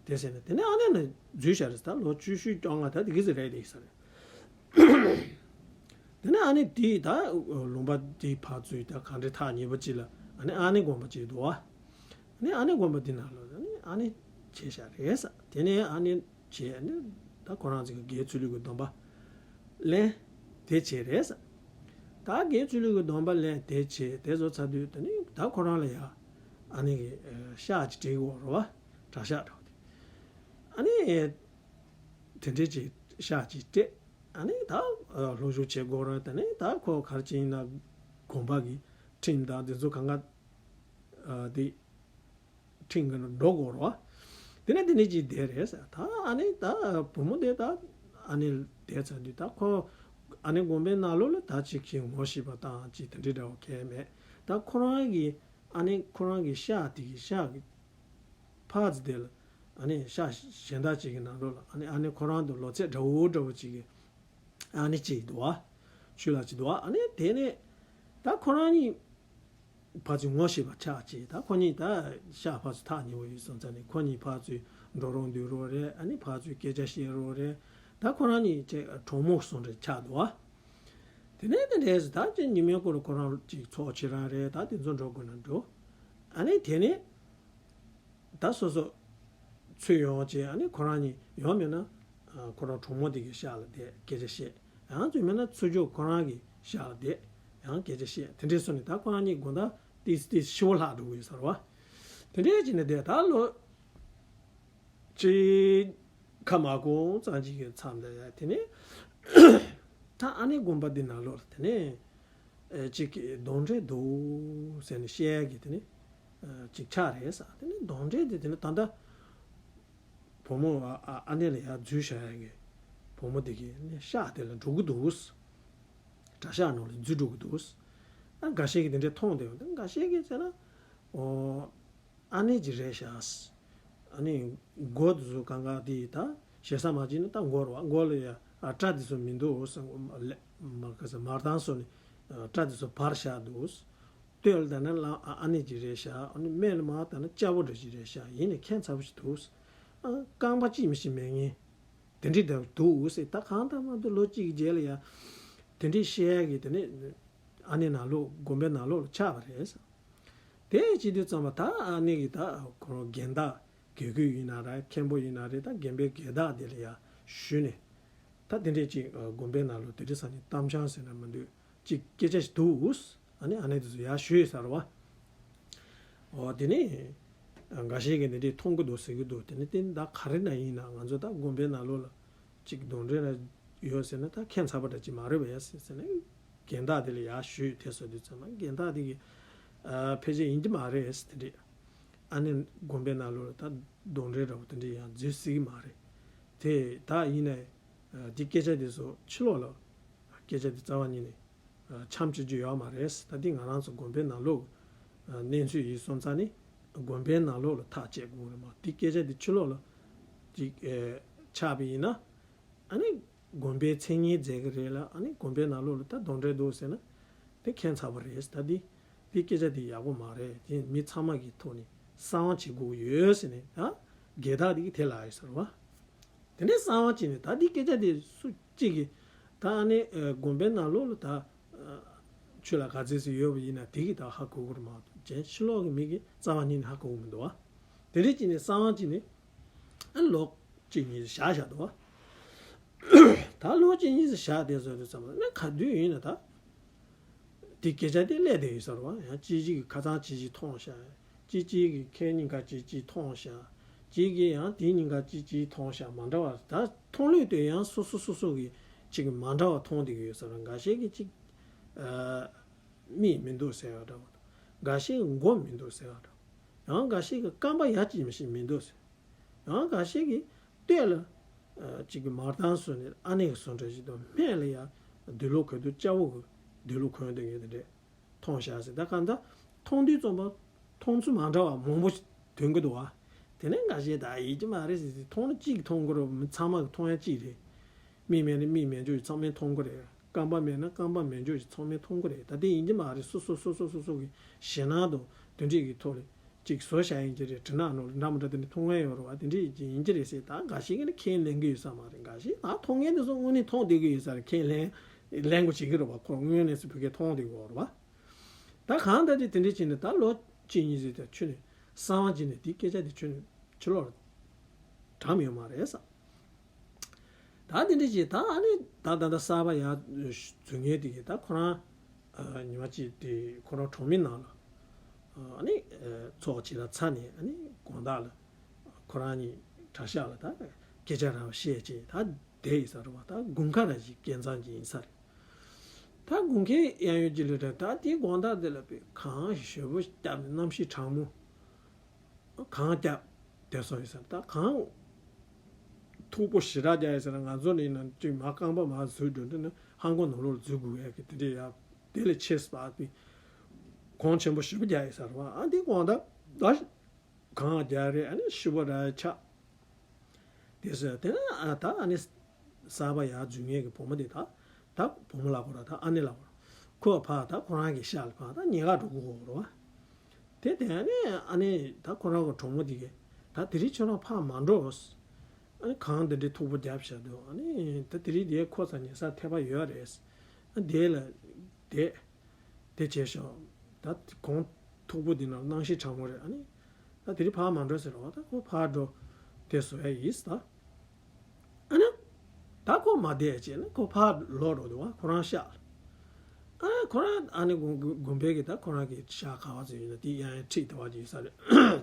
དེ་ཟེར་ནས། དེ་ནས་ཨ་ནེ་ལ་འཛུལ་བཞག་རེད། ད་ལོ་བཅུ་བཞི་བཅོ་ལྔ་ད་དེ་གི་ཟེར་རེད་དེ་ས་རེད། དེ་ནས་ཨ་ནེ་དེས་ད་ལུང་པ་དེའི་ཕར་ཚུར་ད་ག་འདྲའི་ཐག་ཉེ་པོ་ཅིག་ལ་ཨ་ནེ་ཨ་ནེ་དགོན་པ་ཅིག་འདུག་བ། ཨ་ནེ་ཨ་ནེ་དགོན་པ་དེ་ནང་ལ་ཨ་ནེ་ཨ་ནེ་བྱས་བཞག་རེད་ཟེར། དེ་ནས་ཨ་ནེ་བྱས་ཨ་ནེ་ད་ཁོ་རང་ཚོ་གི་དགེ་ཚུལ་ལུགས་ཀྱི་སྡོམ་པ་ལེན་དེ་བྱས་རེད་ཟེར། ད་དགེ་ཚུལ་ལུགས་ཀྱི་སྡོམ་པ་ལེན་དེ་བྱས་དེ་བཟོ་ཚར་དུས་དེ་ནས་ད་ཁོ་རང་ལ་ཡ་ཨ་ནེ་གི་ཤག་ཅིག་སྤྲད་ཀྱི་ཡོད་རེད་བ། གྲྭ་ཤག་འདྲ་བོ་དེ། ཨ་ནེ་དེ་འདྲས་ཅིག་ཤག་ཅིག་སྤྲད། ཨ་ནི་ད་ལྷོ་ཕྱོགས་བྱེད་དགོས་རེད། དེ་ནས་ད་ཁོ་ག་རེ་བྱས་ཡིན་ན་དགོན་པ་གི་ཁྲིམས་དང་དེ་ཚོ་གང་ག་དེ་ཁྲིམས་གི་འགྲོ་དགོས་རེད་བ། དེ་ནས་དེ་ནས་ཅིག་བསྡད་རེད་ཟེར། ད་ཨ་ནི་ད་བུ་མོ་དེ་ད་ཨ་ནི་བསྡད་ཚར་དུས་ད་ཁོ་ཨ་ནི་དགོན་པའི་ནང་ལོགས་ལ་ད་ཅིག་ཅིག་ངོ་ཤེས་པ་དང་ཅིག་དེ་འདྲས་འདྲ་བོ་གང་ཡང་མེད། ད་ཁོ་རང་གི་ཨ་ནི་ཁོ་རང་གི་ཤག་དེ་གི་ཤག་གི་ཕར་ཚུར་དེ་ལ་ཨ་ནི་ཤག་གཞན་དག་ཅིག་གི་ནང་ལོགས་ལ་ཨ་ནི་ཨ་ནི་ཁོ་རང་དང་ལོ་ཚད་འདྲ་བོ་འདྲ་བོ་ཅིག་གི་ཨ་ནི་ཅིག་འདུག་བ། ཆུ་ལ་ཅིག་འདུག་བ། ཨ་ནི་དེ་ནས་ད་ཁོ་རང་གཉིས་ཕར་ཚུར་ངོ་ཤེས་པ་ཆགས་ཅིག་ད་ཁོ་གཉིས་ད་ཤག་ཕར་ཚུར་ཐག་ཉེ་བོ་ཡོད་སོང་ཙང་ནས་ཁོ་གཉིས་ཕར་ཚུར་འགྲོ་རོགས་འདུག་རོགས་རེད། ཨ་ནི་ཕར་ཚུར་སྐད་ཆ་བཤད་རོགས་རེད། ད་ཁོ་རང་གཉིས་ཅིག་གྲོགས་མོ་བཟོ་འདྲ་ཆགས་འདུག་བ། དེ་ནས་དེ་འདྲས་ད་ཅིག་ཉི་མའི་སྐོར་ཁོ་རང་ཅིག་ཚོགས་ཆེ་རང་རེད། ད་དེ་ཚོ་འགྲོ་དགོས་ན་འགྲོ། ཨ་ནི་དེ་ནས། ད་སོ་སོ་ཚུར་ཡོང་བྱས། ཨ་ནི་ཁོ་རང་གཉིས་ཡོང་མེད་ན། ཨ། ཁོ་རང་གྲོགས་མོ་དེ་གི་ཤག་ལ་བསྡད་སྐད་ཆ་བཤད། ཡང་ཚུར་མེད་ན་ཚུར་ཕྱོགས་ཁོ་རང་གི་ཤག་ལ་བསྡད་ཡང་སྐད་ཆ་བཤད། དེ་འདྲས་སོང་ནས་ད་ཁོ་རང་གཉིས་དགོང་དག་ཏིས་ཏིས་ཤི་བོ་ལྷག་འགྲོ་གི་ཡོད་ས་རེད་བ། དེ་འདྲས་བྱས་ནས་བསྡད། ད་ལོ་གཅིག་ཁ་མ་གོང་ཙམ་ཅིག་གི་མཚམས་དེ་ཡ། དེ་ནས་ད་ཨ་ནེ་དགོན་པ་འདི་ནང་ལོགས་ལ་དེ་ནས། ཨེ། གཅིག་གིས་གདོན་འདྲེ་འདུག་ཟེར་ནས་བཤད་ཡ་གི་དེ་ནི། ཨ། གཅིག་ཆགས་རེད་ཟེར། དེ་ནི་གདོན་འདྲེ་དེ་དེ་ནི་ད་ལྟ་བུ་མོ། ཨ། ཨ་ནེ་ལ་ཡར་འཛུལ་བཞག་ཡ་གི་བུ་མོ་དེ་གི་ནི་ཤག་དེ་ལ་འགྲོ་གི་འདུག་གྲྭ་ཤག་ནང་ལ་འཛུལ་འགྲོ་གི་འདུག་ཨ། འགའ་ཤས་ཀྱིས་དེ་འདྲས་མཐོང་བསྡད་ཡོད། འགའ་ཤས་ཀྱིས་ཟེར་ན། ཨོ། ཨ་ནེ་ཅིག་རེད་ཤག་ཨ་ནི་མགོ་དེ་ཚོ་གང་ག་དེ་ད་ཞེ་ས་མ་བྱས་ན། ད་མགོ་རེད་བ། མགོ་ལ་ཡ། ཨ། སྐྲ་དེ་ཚོ་མི་འདུག་ཟེར། མ་ག་ས་མར་དང་སོགས་ནས་སྐྲ་དེ་ཚོ་འབར་བཞག་འདུག་ལྟོས་ལ་ད་ན་ལ། ཨ། ཨ་ནེ་ཅིག་རེད་ཤག་ཨ་ནི་སྨད་ལ་མར་ད་ན་སྐྱ་བོ་འདྲ་ཅིག་རེད་ཤག་ཡིན་ནའི་ཁྱད་མཚར་པོ་ཞིག་འདུག་ཨ། རྐང་པ་གཅིག་མི་ཤེས་མེད་ངེས་དེ་འདྲས་འདྲ་འདུག་ཟེར། ད་གང་ལྟར་མ་གཏོགས་ལོ་གཅིག་གི་རྗེས་ལ་ཡ་དེ་འདྲས་བཤད་ཡ་གི་དེ་ནས་ཨ་ནེ་ནང་ལོགས་དགོན་པའི་ནང་ལོགས་ལ་ཆགས་པ་རེད་ཟེར། དེ་བྱེད་དུས་ཙམ་པ་ད་ཨ་ནེ་གིས་ད་ཁོ་རང་རྒན་བདག་དགེ་བསྐོས་ཡིན་ན་རེད། མཁན་པོ་ཡིན་ན་རེད། ད་རྒན་པའི་རྒན་བདག་དེ་ལ་ཡ་ཞུས་ནས། ད་དེ་འདྲས་ཅིག་དགོན་པའི་ནང་ལོགས་དེ་འདྲས་ས་ནས་གཏམ་འཆང་ཟེར་ན་མི་འདུག་ཅིག་སྐད་ཆ་ཞིག་འདུག་ཨ་ནི་ཨ་ནེ་དེ་ཚོ་ཡར་ཞུས་ཡོད་ས་རེད་བ། འོ། དེ་ནས་འགའ་ཤས་ཀྱིས་འདི་འདྲས་མཐོང་གི་འདུག་ཟེར་གྱི་འདུག་དེ་ནས་དེ་ད་ག་རེ་ན་ཡིན་ན། ང་ཚོ་ད་དགོན་པའི་ནང་ལོགས་ལ་ཅིག་གདོན་འདྲེ་ན་ཡོད་ཟེར་ན་ད་ཁྱད་མཚར་པ་འདྲ་ཅིག་མ་རེད་པས་ཟེར་ཟེར་ནས་རྒན་བདག་དེ་ལ་ཡར་ཞུས། དེ་ཟེར་དུས་ཙམ་པ་རྒན་བདག་དེ་གིས། ཨ། ཕལ་ཆེར་ཡིན་གྱི་མ་རེད་ཟེར། དེ་འདྲས་ཨ་ནི་དགོན་པའི་ནང་ལོགས་ལ་ད་གདོན་འདྲེ་འདྲ་པོ་དེ་འདྲས་ཡང་འཛུལ་སྲིད་ཀྱི་མ་རེད། དེ་ད་ཡིན་ནའི་དེ་སྐད་ཆ་དེ་ཚོ་ཕྱི་ལོགས་ལ་སྐད་ཆ་དེ་རྩ་བ་ཉིད་ནས་འཆམ་བྱེད་རྒྱུ་ཡོད་མ་རེད། ད་འདི་ང་རང་ཚོ་དགོན་པའི་ནང་ལོགས་གནས་ཚུལ་ཡིན་སོང་ཙང་ནི། དགོན་པའི་ནང་ལོགས་ལ་ཐག་བཅད་དགོས་རེད་མ། འདི་སྐད་ཆ་འདི་ཕྱི་ལོགས་ལ་ཅིག་ཨེ་ཆགས་པ་ཡིན་ན། ཨ་ནི་དགོན་པའི་མཚན་སྙན་མཛད་ཀྱི་རེད་ལ། ཨ་ནི་དགོན་པའི་ནང་ལོགས་ལ་ད་གདོན་འདྲེ་འདུག་ཟེར་ན་དེ་ཁྱད་མཚར་པོ་རེད། ད་འདི་འདི་སྐད་ཆ་འདི་ཡག་པོ་མ་རེད། དེ་མི་ཚང་མ་གི་ཐོག་ནས་གསང་བ་བྱེད་དགོས་ཡོད་ཟེར་ནས་ད་རྒན་བདག་འདི་གིས་དེ་ལབ་ཡོད་ས་རེད་བ། དེ་ནས་གསང་བ་བྱས་ནས་ད་འདི་སྐད་ཆ་དེ་སུ་གཅིག་གིས་ད་ཨ་ནི་ཨ་དགོན་པའི་ནང་ལོགས་ལ་ད་ཨ་ཆོས་ལ་ག་ཚོད་ཅིག་ཡོད་པ་ཡིན་ན་དེ་གིས་ད་ཧ་གོ་གི་རེད་མ་གཏོགས། གཞན་ཕྱི་ལོགས་ཀྱི་མི་གིས་རྩ་བ་ཉིད་ནས་ཧ་གོ་གི་མི་འདུག་བ། དེ་འདྲས་བྱས་ནས་གསང་བ་བྱས་ནས་ཨ་ལོ་གཅིག་གཉིས་བཞག་བཞག་འདུག་བ། ད་ལོ་གཅིག་གཉིས་བཞག་བསྡད་ཟེར་དུས་ཙམ་པ་ན་ག་དུས་ཡིན་ན་ད། དེ་སྐད་ཆ་དེ་སླེབས་བསྡད་ཡོད་ས་རེད་བ། ཡང་གཅིག་གཅིག་གིས་ཁ་སང་གཅིག་གཅིག་མཐོང་ཤག་གཅིག་གཅིག་གིས་ཁ་ཉིན་ཁ་གཅིག་གཅིག་མཐོང་ཤག་གཅིག་གིས་ཡང་དེ་ཉིན་ཁ་གཅིག་གཅིག་མཐོང་ཤག་མ་འདྲ་བ། ད་མཐོང་ལུགས་དེ་ཡང་སོ་སོ་སོ་སོ་གིས་ཅིག་མ་འདྲ་བ་མཐོང་བསྡད་ཀྱི་ཡོད་ས་རེད། འགའ་ཤས་ཀྱིས་ཅིག་ཨ་མིག་མི་འདུག་ཟེར་བ་འདྲ་བ་དང་། འགའ་ཤས་ཀྱིས་མགོ་མི་འདུག་ཟེར་བ་འདྲ་བ། ཡང་འགའ་ཤས་ཀྱིས་རྐང་པ་ཡ་གཅིག་མི་ཤེས་མི་འདུག་ཟེར། ཡང་འགའ་ཤས་ཀྱིས་སྟོད་ལ་ཨ་གཅིག་གི་མར་དང་བཟོས་ནས་ཨ་ནེ་གི་བཟོ་འདྲ་ཞིག་དང་། སྨད་ལ་ཡ་དུག་ལོག་གོན་དུས་སྐྱ་བོ་གི་དུག་ལོག་གོན་བསྡད་ཡོད་དེ་འདྲས་མཐོང་ཤག་ཟེར། ད་གང་ལྟར་མཐོང་དུས་ཙམ་པ་མཐོང་ཚུལ་མ་འདྲ་བ་མང་པོ་ཞིག་ཐོན་གྱི་འདུག་བ། དེ་ནས་འགའ་ཤས་ད་ཡིན་གྱི་མ་རེད་ཟེར་ཟེར། མཐོང་ན་གཅིག་མཐོང་གི་རེད། མི་ཚང་མ་གི་མཐོང་ཡ་གཅིག་རེད། མིག་མེད་ན་མིག་མེད་འཇོག་ཡིན་ཚང་མས་མཐོང་གི་རེད། རྐང་པ་མེད་ན་རྐང་པ་མེད་འཇོག་ཡིན་ཚང་མས་མཐོང་གི་རེད། ད་དེ་ཡིན་གྱི་མ་རེད། སོ་སོ་སོ་སོ་སོ་སོ་གི་ཞེད་སྣང་དང་དེ་འདྲས་ཀྱི་ཐོག་ལ་ཅིག་བཟོ་བཞག་ཡིན་གྱི་རེད། དྲི་ནག་ནང་ལ་འདྲ་མི་འདྲ་དེ་འདྲ་མཐོང་མཁན་ཡོད་རེད་བ། དེ་འདྲས་ཅིག་ཡིན་གྱི་རེད་ཟེར། ད་འགའ་ཤས་ཀྱིས་ནི་ཁས་ལེན་གྱི་ཡོད་ས་མ་རེད། འགའ་ཤས་ད་མཐོང་མཁན་དེ་ཚོ་དངོས་གནས་མཐོང་བསྡད་ཀྱི་ཡོད་ས་རེད། ཁས་ལེན་ལེན་དགོས་བྱེད་ཀྱི་རེད་བ། ཁོ་དངོས་གནས་སུ་བོད་སྐད་མཐོང་བསྡད་ཀྱི་ཡོད་རེད་བ། ད་གང་ལྟར་དེ་དེ་འདྲས་བྱས་ནས་ད་ལོ་གཅིག་གཉིས་ཟེར་དུས་ཁྱོན་ནས་གསང་བ་བྱས་ནས་དེ་སྐད་ཆ་དེ་ཁྱོན་ནས་ཕྱི་ལོགས་ལ་དྲངས་ཡོད་མ་རེད་ས། ད་དེ་འདྲ་ཅིག་ད་ཨ་ནི་ད་ད་ད་གསར་པ་ཡར་འཛུལ་མཁན་དེ་གིས་ད་ཁོ་རང་ཨ་ཉི་མ་གཅིག་དེ་ཁོ་རང་གྲོང་མི་ནང་ལ་ཨ་ནི་ཨ་ཚོགས་ཅིག་ལ་ཚར་ནས། ཨ་ནི་དགོང་དག་ལ་ཁོ་རང་གཉིས་གྲྭ་ཤག་ལ་ད་སྐད་ཆ་རང་བཤད་བྱས་ད་བསྡད་ཡིན་ས་རེད་བ། ད་དགུན་ཁ་ར་ཞིག་སྐལ་བཟང་ཅིག་ཡིན་ས་རེད། ད་དགུན་ཁའི་གཡས་གཡོན་གྱི་ལུས་དང་ད་དེའི་དགོང་དག་དེ་ལ་དཔེ་གངས་ཞེ་པོ་བརྒྱབ་ནས་གནམ་གཤིས་གྲང་མོ། གངས་བརྒྱབ་བསྡད་སོང་ཡོད་ས་རེད། ད་གངས་མཐུག་པོ་ཞེ་དྲག་བརྒྱབ་ཡོད་ས་རེད། ང་ཚོ་ནི་ཡིན་ན་ཅིག་མར་རྐང་པ་མར་འཛུལ་འགྲོ་དུས་ནི་ཧང་གོ་ནང་ལོགས་ལ་འཛུལ་དགོས་ཡ་གི་དེ་འདྲས་ཡ། དེ་ལས་ཆེས་པ་དེ་གངས་ཆེན་པོ་ཞེ་པོ་བརྒྱབ་ཡོད་ས་རེད་བ། ཨ་འདི་དགོང་དག་ད་གངས་རྒྱག་རེད། ཨ་ནི་ཤི་བོ་ར་ཆགས། དེ་ཟེར་དེ་ན་ཨ་ད་ཨ་ནི་གསར་པ་ཡར་འཛུལ་མཁན་གྱི་བུ་མོ་དེ་ད་ད་བུ་མོ་ལབ་དགོས་ར། ད་ཨ་ནེ་ལབ་དགོས་ར། ཁོ་ཕར་ད་ཁོ་རང་གི་ཤག་ལ་ཕར་ད་ཉལ་ག་འགྲོ་དགོས་རེད་བ། དེ་དེ་ནས་ཨ་ནེ་ད་ཁོ་རང་གི་གྲོགས་མོ་དེ་གིས་ད་དེ་རིང་ཁྱོད་རང་ཕར་མ་འགྲོ། ཨ་ནི་གང་འདི་འདྲའི་མཐུག་པོ་བརྒྱབ་བཞག་འདུག་ཨ་ནི་ད་དེ་རིང་དེ་ཁོ་ཚ་ཉེ་ས་ཐེ་བ་ཡོད་རེད། ཨ་དེ་ལ་དེ་དེ་བྱས་ཤོག་ད་གོང་མཐུག་པོ་འདི་ནང་གནང་ཤེས་དྲང་མོ་རེད། ཨ་ནི་ད་དེ་རིང་ཕར་མ་འགྲོ་ཟེར་རོ། ད་ཁོ་ཕར་འགྲོ་དེ་བཟོ་ཡ་ཡིས་ད། ཨ་ནི་ད་ཁོ་མ་བསྡད་བྱས་ནས་ཁོ་ཕར་ལོག་འགྲོ་འདུག་བ། ཁོ་རང་ཤག་ཨ་ཁོ་རང་ཨ་ནི་དགོན་དགོན་པའི་གི་ད་ཁོ་རང་གི་ཤག་ག་བ་ཟེར་ཡོད་ན་དེ་ཡང་ཡང་ཁྲིད་དེ་བ་ཅིག་ས་རེད།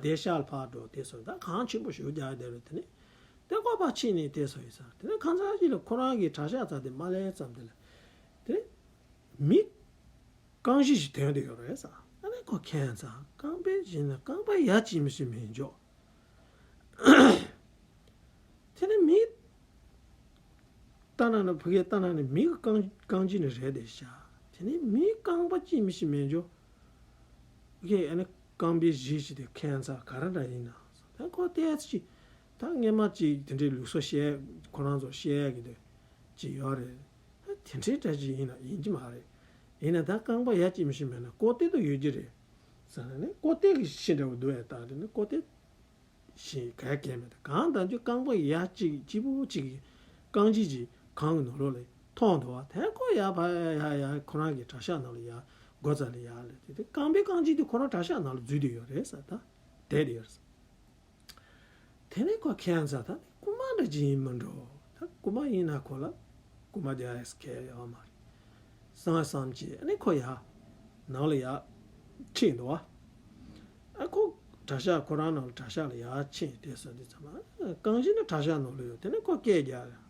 དེ་ཤག་ལ་ཕར་འགྲོ་དེ་སོང་ད་གང་ཆེན་པོ་ཞིག་རྒྱག་བསྡད་རེད། དེ་ནི་དེ་ཁོ་ཕར་ཕྱིན་ནས་དེ་སོང་ཡིན་ས་རེད། དེ་ནི་ཁང་ཚན་ཞིག་ལ་ཁོ་རང་གི་གྲྭ་ཤག་ཚ་དེ་མ་ལས་ཙམ་དེ་ལ་དེ་ནི་མི་རྐང་བཞི་ཞིག་ཐོན་དེ་ཡོད་རེད་ས། ཨ་ནི་ཁོ་ཁྱད་མཚར་རྐང་པའི་བཞིན་ན་རྐང་པ་ཡ་གཅིག་མི་ཞིག་མི་འཇོག་དེ་ནི་མི་ལྟ་ན་ནི་ཕ་གིའི་ལྟ་ན་ནི་མི་གི་རྐང་རྐང་རྗེས་ནི་རེད་དེ་ཤག་དེ་ནི་མི་རྐང་པ་གཅིག་མི་ཤེས་མེད་འཇོ། ཨ་ནི་རྐང་པའི་གཞི་ཞིག་དེ་ཁྱད་མཚར་ག་རེ་འདྲ་ཡིན་ན། ད་ཁོ་ལྟས་ཅི་ད་སྔས་མ་ཅིག་དེ་འདྲའི་ལུགས་སྲོལ་བཤད་ཁོ་རང་ཚོ་བཤད་ཡ་གི་དེ་ཅི་ཡོད་རེད། ད་དེ་འདྲའི་འདྲ་ཅིག་ཡིན་ན་ཡིན་གྱི་མ་རེད། ཡིན་ན་ད་རྐང་པ་ཡ་གཅིག་མི་ཤེས་མེད་ན་ཀོ་ཏེ་དུ་ཡོད་ཀྱི་རེད་ཟེར་ན་ནི་ཀོ་ཏེ་གི་ཤི་འདྲ་བོ་འདུག་ཡ། ད་དེ་ནི་ཀོ་ཏེ་ཞེས་ག་གས་མེད། གང་ལྟར་རྒྱུ་རྐང་པ་ཡ་གཅིག་གཅིག་པུ་གཅིག་གི་རྐང་རྗེས་ཀྱི་གང་གི་ནང་ལོགས་ལ་མཐོང་འདུག་བ། དེ་ཁོ་ཡ་ཕ་ཡ་ཡ་ཁོ་རང་གི་གྲྭ་ཤག་ནང་ལ་ཡ་སྒོ་རྩ་ལ་ཡ་ལ་དེ་དེ་རྐང་པའི་རྐང་རྗེས་དེ་ཁོ་རང་གྲྭ་ཤག་ནང་ལ་འཛུལ་བསྡད་ཡོད་རེད་ཟེར། ད་བསྡད་བསྡད་ཡོད་རེད་ཟེར། དེ་ནས་ཁོ་ཁྱད་མཚར་ད་ནི་རྐུ་མ་འདྲ་ཅིག་ཡིན་མི་འགྲོ། ད་རྐུ་མ་ཡིན་ན་ཁོ་ལ་རྐུ་མ་རྒྱག་ཡས་ཁེལ་ཡོད་མ་རེད་བསམ་བསམ་བྱས། ཨ་ནི་ཁོ་ཡ་ནང་ལ་ཡ་ཁྲིད་འདུག་བ། ཨ་ཁོ་གྲྭ་ཤག་ཁོ་རང་ནང་ལ་གྲྭ་ཤག་ལ་ཡར་ཕྱིན་དེ་སོང་དུས་ཙམ་པ་རྐང་བཞི་ནི་གྲྭ་ཤག་ནང་ལ་ཡོད། དེ་ནས་ཁོ་སྐད་རྒྱག་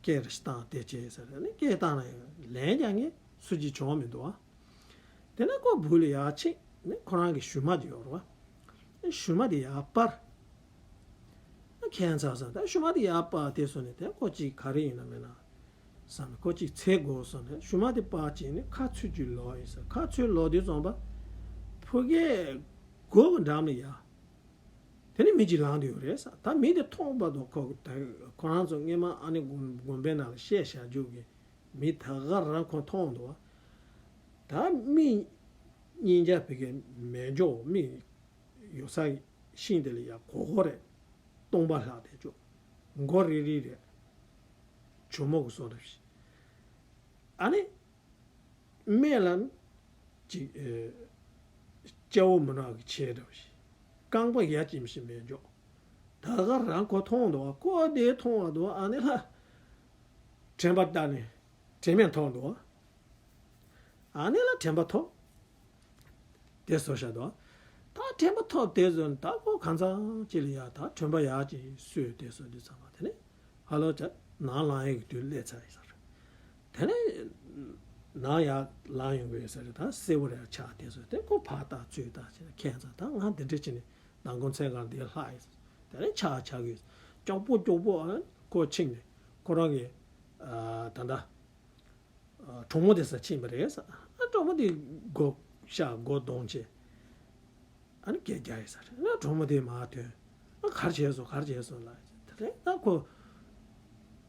སྐད་རེ་ཞིག་བཏང་དེ་བྱས་ཟེར། ཨ་ནི་སྐད་བཏང་ན་ཡང་ལན་རྒྱག་མཁན་སུ་གཅིག་བྱུང་མི་འདུག་ཨ། དེ་ནས་ཁོ་སྦུག་ལ་ཡར་ཕྱིན་ནས་ཁོ་རང་གི་ཞུ་མ་དེ་ཡོད་རེད་བ། ཞུ་མ་དེ་ཡར་སྤར། ཁྱད་མཚར་བསམ། ད་ཞུ་མ་དེ་ཡར་སྤར་དེ་སོང་ནས་དེ་ཁོ་གཅིག་ག་རེ་ཡིན་ན་མིན་ན་བསམ་ནས་ཁོ་གཅིག་འཚོལ་དགོས་བསམ་ནས་ཞུ་མ་དེ་སྤར་བྱས་ནས་ཁ་ཚུར་གཅིག་ལོག་ཡིན་ཟེར། ཁ་ཚུར་ལོག་དུས་ཙམ་པ་ཕ་གིའི་སྒོ་གི་འགྲམ་ལ་ཡ། དེ་ནས་མི་གཅིག་ལངས་དུ་ཡོད་རེད་ཟེར། ད་མི་དེ་མཐོང་བར་དུ་ཁོ་ཁོ་རང་ཚོ་སྔས་མ་ཨ་ནི་དགོན་དགོན་པའི་ནང་ལ་བཤད་བཞག་རྒྱུ་གི་མི་ད་ག་རང་ཁོ་མཐོང་འདུག་བ། ད་མི་གཉིས་ཆ་ཕ་གིའི་མེ་སྒྱོགས་མི་ཡོད་ས་ཤིང་དེ་ལ་ཡ་གོ་གོ་རེད། སྟོང་པ་ལྷག་དེ་ཅོ། མགོ་རིལ་རིལ་རེད། ཇོ་མོ་གི་བཟོ་འདྲ་ཞིག་ཨ་ནི་སྨད་ལ་ཅིག་ཨེ། སྐྱ་བོ་མི་ནག་གི་ཆས་འདྲ་བ་ཞིག་རྐང་པ་ཡ་གཅིག་མི་ཤེས་མེད་འཇོག་ད་ག་རང་ཁོ་མཐོང་འདུག་བ། ཁོ་དེ་མཐོང་བ་འདུག་ཨ་ནི་ལ་དྲན་པ་བཏང་ནས་དྲན་མེད་མཐོང་འདུག་ཨ་ནི་ལ་དྲན་པ་ཐོབ། དེ་བཟོ་བཞག་འདུག་ད་དྲན་པ་ཐོབ་དེ་བཟོ་ནས་ད་ཁོ་གང་ཚང་ཅི་ལ་ཡ་ད་དྲན་པ་ཡག་ཅིག་གསོས་དེ་བཟོ་དུས་ཚང་མ་དེ་ནས་ཧ་ལོ་ཅག་ནང་ལངས་ཡག་གི་དུས་སླེབས་ཚར་ཡིན་ས་རེད། དེ་ནས་ནང་ཡར་ལངས་ཡོང་གི་ཡོད་ས་རེད། ད་གསལ་པོ་རེད། ཆགས་དེ་བཟོ་དེ་ཁོ་ཕར་ལྟ་ཚུར་ལྟ་བྱས་ནས་ཁྱད་མཚར་ད་ང་འདི་འདྲ་བྱས་ནས་མདང་དགོང་མཚན་གང་འདིར་ལྷག་ཡིན་ས། དེ་ནས་ཆགས་ཆགས་གི་ཡོད་ས་ཀྱོག་པོ་ཀྱོག་པོ་ཨ་ཁོ་ཕྱིན་ནས་ཁོ་རང་གི་ཨ་ད་ལྟ། གྲོགས་མོ་དེ་ས་ཕྱིན་པ་རེད་ས། ཨ་གྲོགས་མོ་དེ་སྒོ་ཤག་སྒོ་རྡུང་བྱས། ཨ་ནི་སྐད་རྒྱག་ཡིན་ས་རེད། ཨ་གྲོགས་མོ་དེ་མར་ཐོན། ཨ་ག་རེ་བྱས་སོང་ག་རེ་བྱས་སོང་ལབ་ཡིན་ས། དེ་རེད་ད་ཁོ་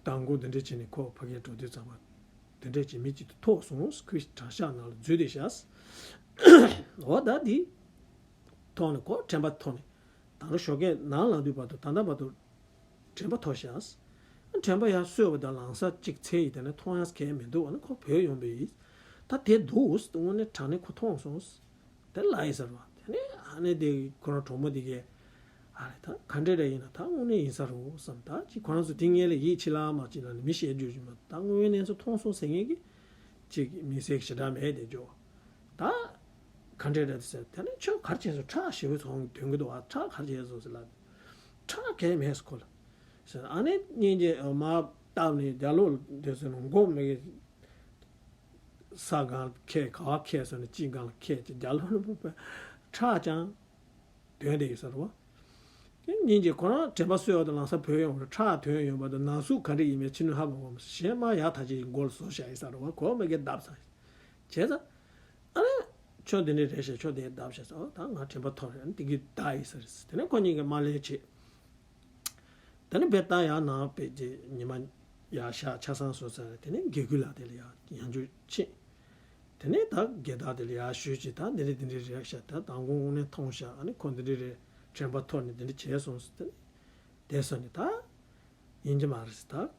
དང་པོ་འདི་འདྲ་བྱས་ནས་ཁོ་ཕ་གིར་འགྲོ་དུས་ཙམ་པ་འདི་འདྲ་བྱས་མི་གཅིག་ཏུ་ཐུག་སོང་། ཁོའི་གྲྭ་ཤག་ནང་ལ་འཛུལ་བསྡད་ཤག་འོ་ད་འདི་ཐོག་ནས་ཁོ་དྲན་པ་ཐོག་ནས་ད་རུང་ཞོགས་ཀས་ནང་ལངས་དུས་བར་དུ་ད་ལྟ་བར་དུ་དྲན་པ་ཐོར་ཤག་དྲན་པ་ཡར་གསོས་པ་དང་ལམ་སང་གཅིག་འཚོལ་ཡིན། དེ་ནས་མཐོང་ཡག་གང་ཡང་མི་འདུག་ཨ་ནི་ཁོ་བུད་ཡོང་པ་ཡིན། ད་དེ་འདུག་དངོས་གནས་དྲང་གནས་ཁོ་མཐོང་སོང་། དེ་ལབ་ཡིན་ས་རེད་བ། དེ་ནས་ཨ་ནི་དེ་ཁོ་རང་གྲོགས་མོ་དེ་གས་ཨ་རེ་ད་ག་འདྲ་འདྲ་ཡིན་ན་ད་དངོས་གནས་ཡིན་ས་རེད་བསམ། ད་ཅིག་ཁོ་རང་ཚོ་དེ་སྔོན་ལ་ཡིད་ཆེས་ལ་མ་བྱེད་ལ་ནི་མི་བཤད་རྒྱུ་ཞིག་མ་ད་དངོས་ཡོད་གནས་ཚུལ་མཐོང་སོང་ཟེར་མཁན་གྱི་ཅིག་མི་སེར་ཞེ་དྲག་མེད་དེ་འཇོག་ད་ག་འདྲ་འདྲ་དེ་ཟེར། དེ་ནས་ཁྱོད་ག་རེ་བྱས་སོང་། ཁྲག་ཞེ་པོ་ཚོང་དོན་གི་འདུག་ཨ་ཁྲག་ག་རེ་བྱས་སོང་ཟེར་ལབ། ཁྲག་གས་མེད་ཟེར་ཁོ་ལ་ཟེར། ཨ་ནི་སྙིང་རྗེ་མར་བཏབ་ནས་རྒྱ་ལོ་དེ་ཟེར་ནས་མགོ་མི་གི་ས་སྒང་ལ་ཁད་ག་བ་ཁད་སོང་ནས་གཅིག་སྒང་ལ་ཁད་ཅིག་རྒྱ་ལོ་ལ་ཁྲག་ཀྱང་དོན་དེ་ཡོད་ས་རེད་བ། དེ་སྙིང་རྗེ་ཁོ་རང་དྲན་པ་གསོས་བ་དང་ལམ་སང་བུད་ཡོང་བ་ཁྲག་དོན་ཡོང་བ་དང་ན་ཟུག་ག་འདྲ་ཡིན་མིན་ཕྱི་ནས་ཧ་མ་གོ་མ་གཞན་མ་ཡག་ཐག་ཆོད་ཀྱི་མགོ་ལ་བཟོ་བཞག་ཡིན་ས་རེད་བ། གོ་མི་གས་བརྡབས་ས་བྱས་ཙང་། ཨ་ནི་ཁྱོད་འདི་འདྲ་རེད་ཤག་ཁྱོད་དེ་བརྡབས་ཤག་ཟེར། ཨོ་ད་ང་དྲན་པ་ཐོར་རེད། ཨ་ནི་དེ་གི་བདག་ཡིན་ས་རེད། དེ་ནས་ཁོ་གཉིས་ཀྱིས་མ་ལན་བྱེད། དེ་ནས་བེ་ཏ་ཡར་ནང་བེ་ཅེ་ཉི་མ་ཡར་ཤག་ཆ་ཚང་བཟོ་ས་རེད། དེ་ནས་དགེ་སྐོས་ལགས་དེ་ལ་ཡར་ཡང་འཇུ་ཕྱིན། དེ་ནས་ད་དགེ་བདག་དེ་ལ་ཡར་ཞུས་བྱས་ད་འདི་འདྲ་འདི་འདྲ་རེད་ཤག་ད་མདང་དགོང་དངོས་གནས་མཐོང་ཤག་ཨ་ནི་ཁོ་འདི་འདྲ་རེད། དྲན་པ་ཐོར་ནས་འདི་འདྲ་བྱས་སོང་ཟེར། དེ་ནས་དེ་སོང་ནས་ད། ཡིན་གྱི་མ་རེད་ཟེར། ད་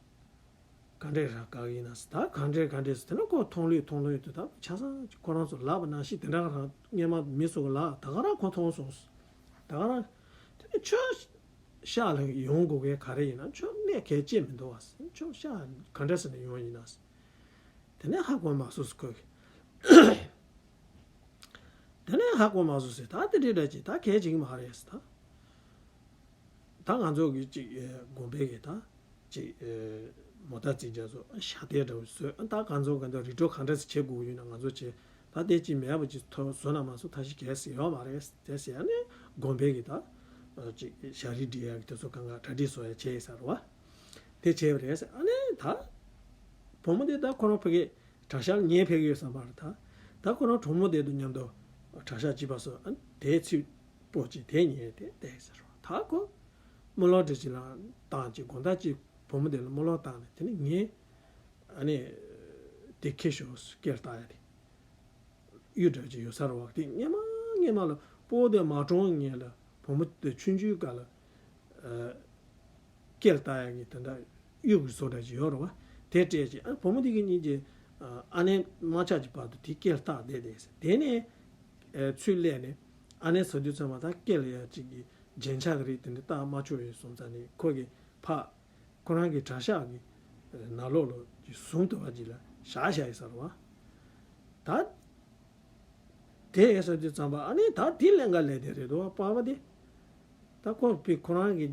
ག་འདྲས་ར་ག་གི་ཡིན་ན་ཟེར། ད་ག་འདྲས་ག་འདྲས་ཟེར། དེ་ནས་ཁོ་མཐོང་ལུས་མཐོང་ལུས་དུ་ད་ཆ་ཚང་ཁོ་རང་ཚོ་ལབ་པ་ནང་བཞིན་དེ་འདྲ་རང་སྔས་མ་མི་ཚོ་གི་ལབ་ད་ག་རང་ཁོ་མཐོང་སོང་ཟེར། ད་ག་རང་དེ་ནས་ཁྱོད་ཤག་ལ་ཡོང་དགོས་གལ་ག་རེ་ཡིན་ན་ཁྱོད་གནས་གལ་ཅི་མི་འདུག་བ་ཟེར། ཁྱོད་ཤག་ག་འདྲས་ཟེར་ནས་ཡོང་ཡིན་ན་ཟེར། དེ་ནས་ཧ་གོ་མ་སོང་ཟེར་ཁོས། དེ་ནས་ཧ་གོ་མ་སོང་ཟེར། ད་དེ་འདྲའི་འདྲ་ཅིག་ད་གལ་ཅིག་མ་རེད་ཟེར། ད་ད་ང་ཚོ་གི་ཅིག་ཨེ་དགོན་པའི་གི་ད་ཅིག་ཨེ་མོ་ཊ་བརྩིགས་རྒྱ་བཟོ་ཤ་སྟག་འདྲ་བོ་བཟོས། ད་ང་ཚོ་ག་འདྲ་རི་ཁྲོད་ག་འདྲ་ཟེར་བྱེད་དགོས་ཡོད་ན་ང་ཚོ་བྱེད། ད་དེ་ཅིག་མེད་པ་ཅིག་ཐོ་བཟོ་ན་མ་བཟོ་ཐབས་ཤེས་གལ་སྲིད་ཡོད་མ་རེད་དེ་ཟེར། ཨ་ནི་དགོན་པའི་གི་ད་ཅིག་ཞལ་རས་སྒྲིག་ཡག་གི་དེ་ཚོ་གང་ག་གྲ་སྒྲིག་བཟོ་ཡག་བྱས་ཡིན་ས་རེད་བ། དེ་བྱས་པ་རེད་ཟེར། ཨ་ནི་ད་བུ་མོ་དེ་ད་ཁོ་རང་ཕ་གི་གྲྭ་ཤག་ཉན་ཕེབས་ཡོད་བསམ་པ་རེད། ད་ད་ཁོ་རང་གྲོགས་མོ་དེ་དང་མཉམ་དུ་གྲྭ་ཤག་གཅིག་པ་སོང་། ཨ་ནི་དེའི་ཚིག་པོ་ཅིག་དེ་ཉན་དེ་བསྡད་ཟེར་རོ། ད་ཁོ་རྨི་ལམ་འདྲ་ཅིག་ལ་བཏང་ཅིག་དགོང་དག་ཅིག་བུ་མོ་དེ་ལ་རྨི་ལམ་བཏང་ནས་དེ་ནས་ངས་ཨ་ནི་དེ་ཁྱེར་ཤོག་སྐེ་ལ་བཏགས་ཡ་དེ། གཡུ་འདྲ་ཅིག་ཡོད་ས་རེད་བ། དེ་སྔས་མ་སྔས་མ་ལ་སྤོ་དེ་མ་གྲོངས་སྔོན་ལ་བུ་མོ་དེ་ཆུང་ཆུང་སྐབས་ལ་ཨ་སྐེ་ལ་བཏགས་ཡག་གི་དེ་འདྲ་གཡུ་གི་བཟོ་འདྲ་ཅིག་ཡོད་རེད་བ། དེ་སྤྲད་ཅིག་ཨ་བུ་མོ་དེ་གི་གཉིས་ཀྱི་ཨ་ཨ་ནེ་མ་ཆགས་ཀྱི་བར་དུ་དེ་སྐེ་ལ་བཏགས་བསྡད་དེ། དེ་ནས་ཨ་ཚུར་སླེབས་ནས་ཨ་ནེ་ཟ་དུས་ཙམ་པ་ད་སྐེ་ལ་ཡ་ཅིག་གི་རྒྱན་ཆ་གི་རིགས་དེ་འདྲ་བཏགས་མ་ཆོག་ཡོད་སོང་ཙང་ནས་ཁོ་གི་ཕ་ཁོ་རང་གི་གྲྭ་ཤག་གི་ནང་ལོགས་ལ་ཟུར་དུ་བ་ཅིག་ལ་བཞག་བཞག་ཡོད་ས་རེད་བ། ད་དེ་ཡོད་ས་དུས་ཙམ་པ་ཨ་ནི་ད་དེ་ལེན་ག་ལས་དེ་རེད་དོ་པ་པ་དེ། ད་ཁོ་པི་ཁོ་རང་གི་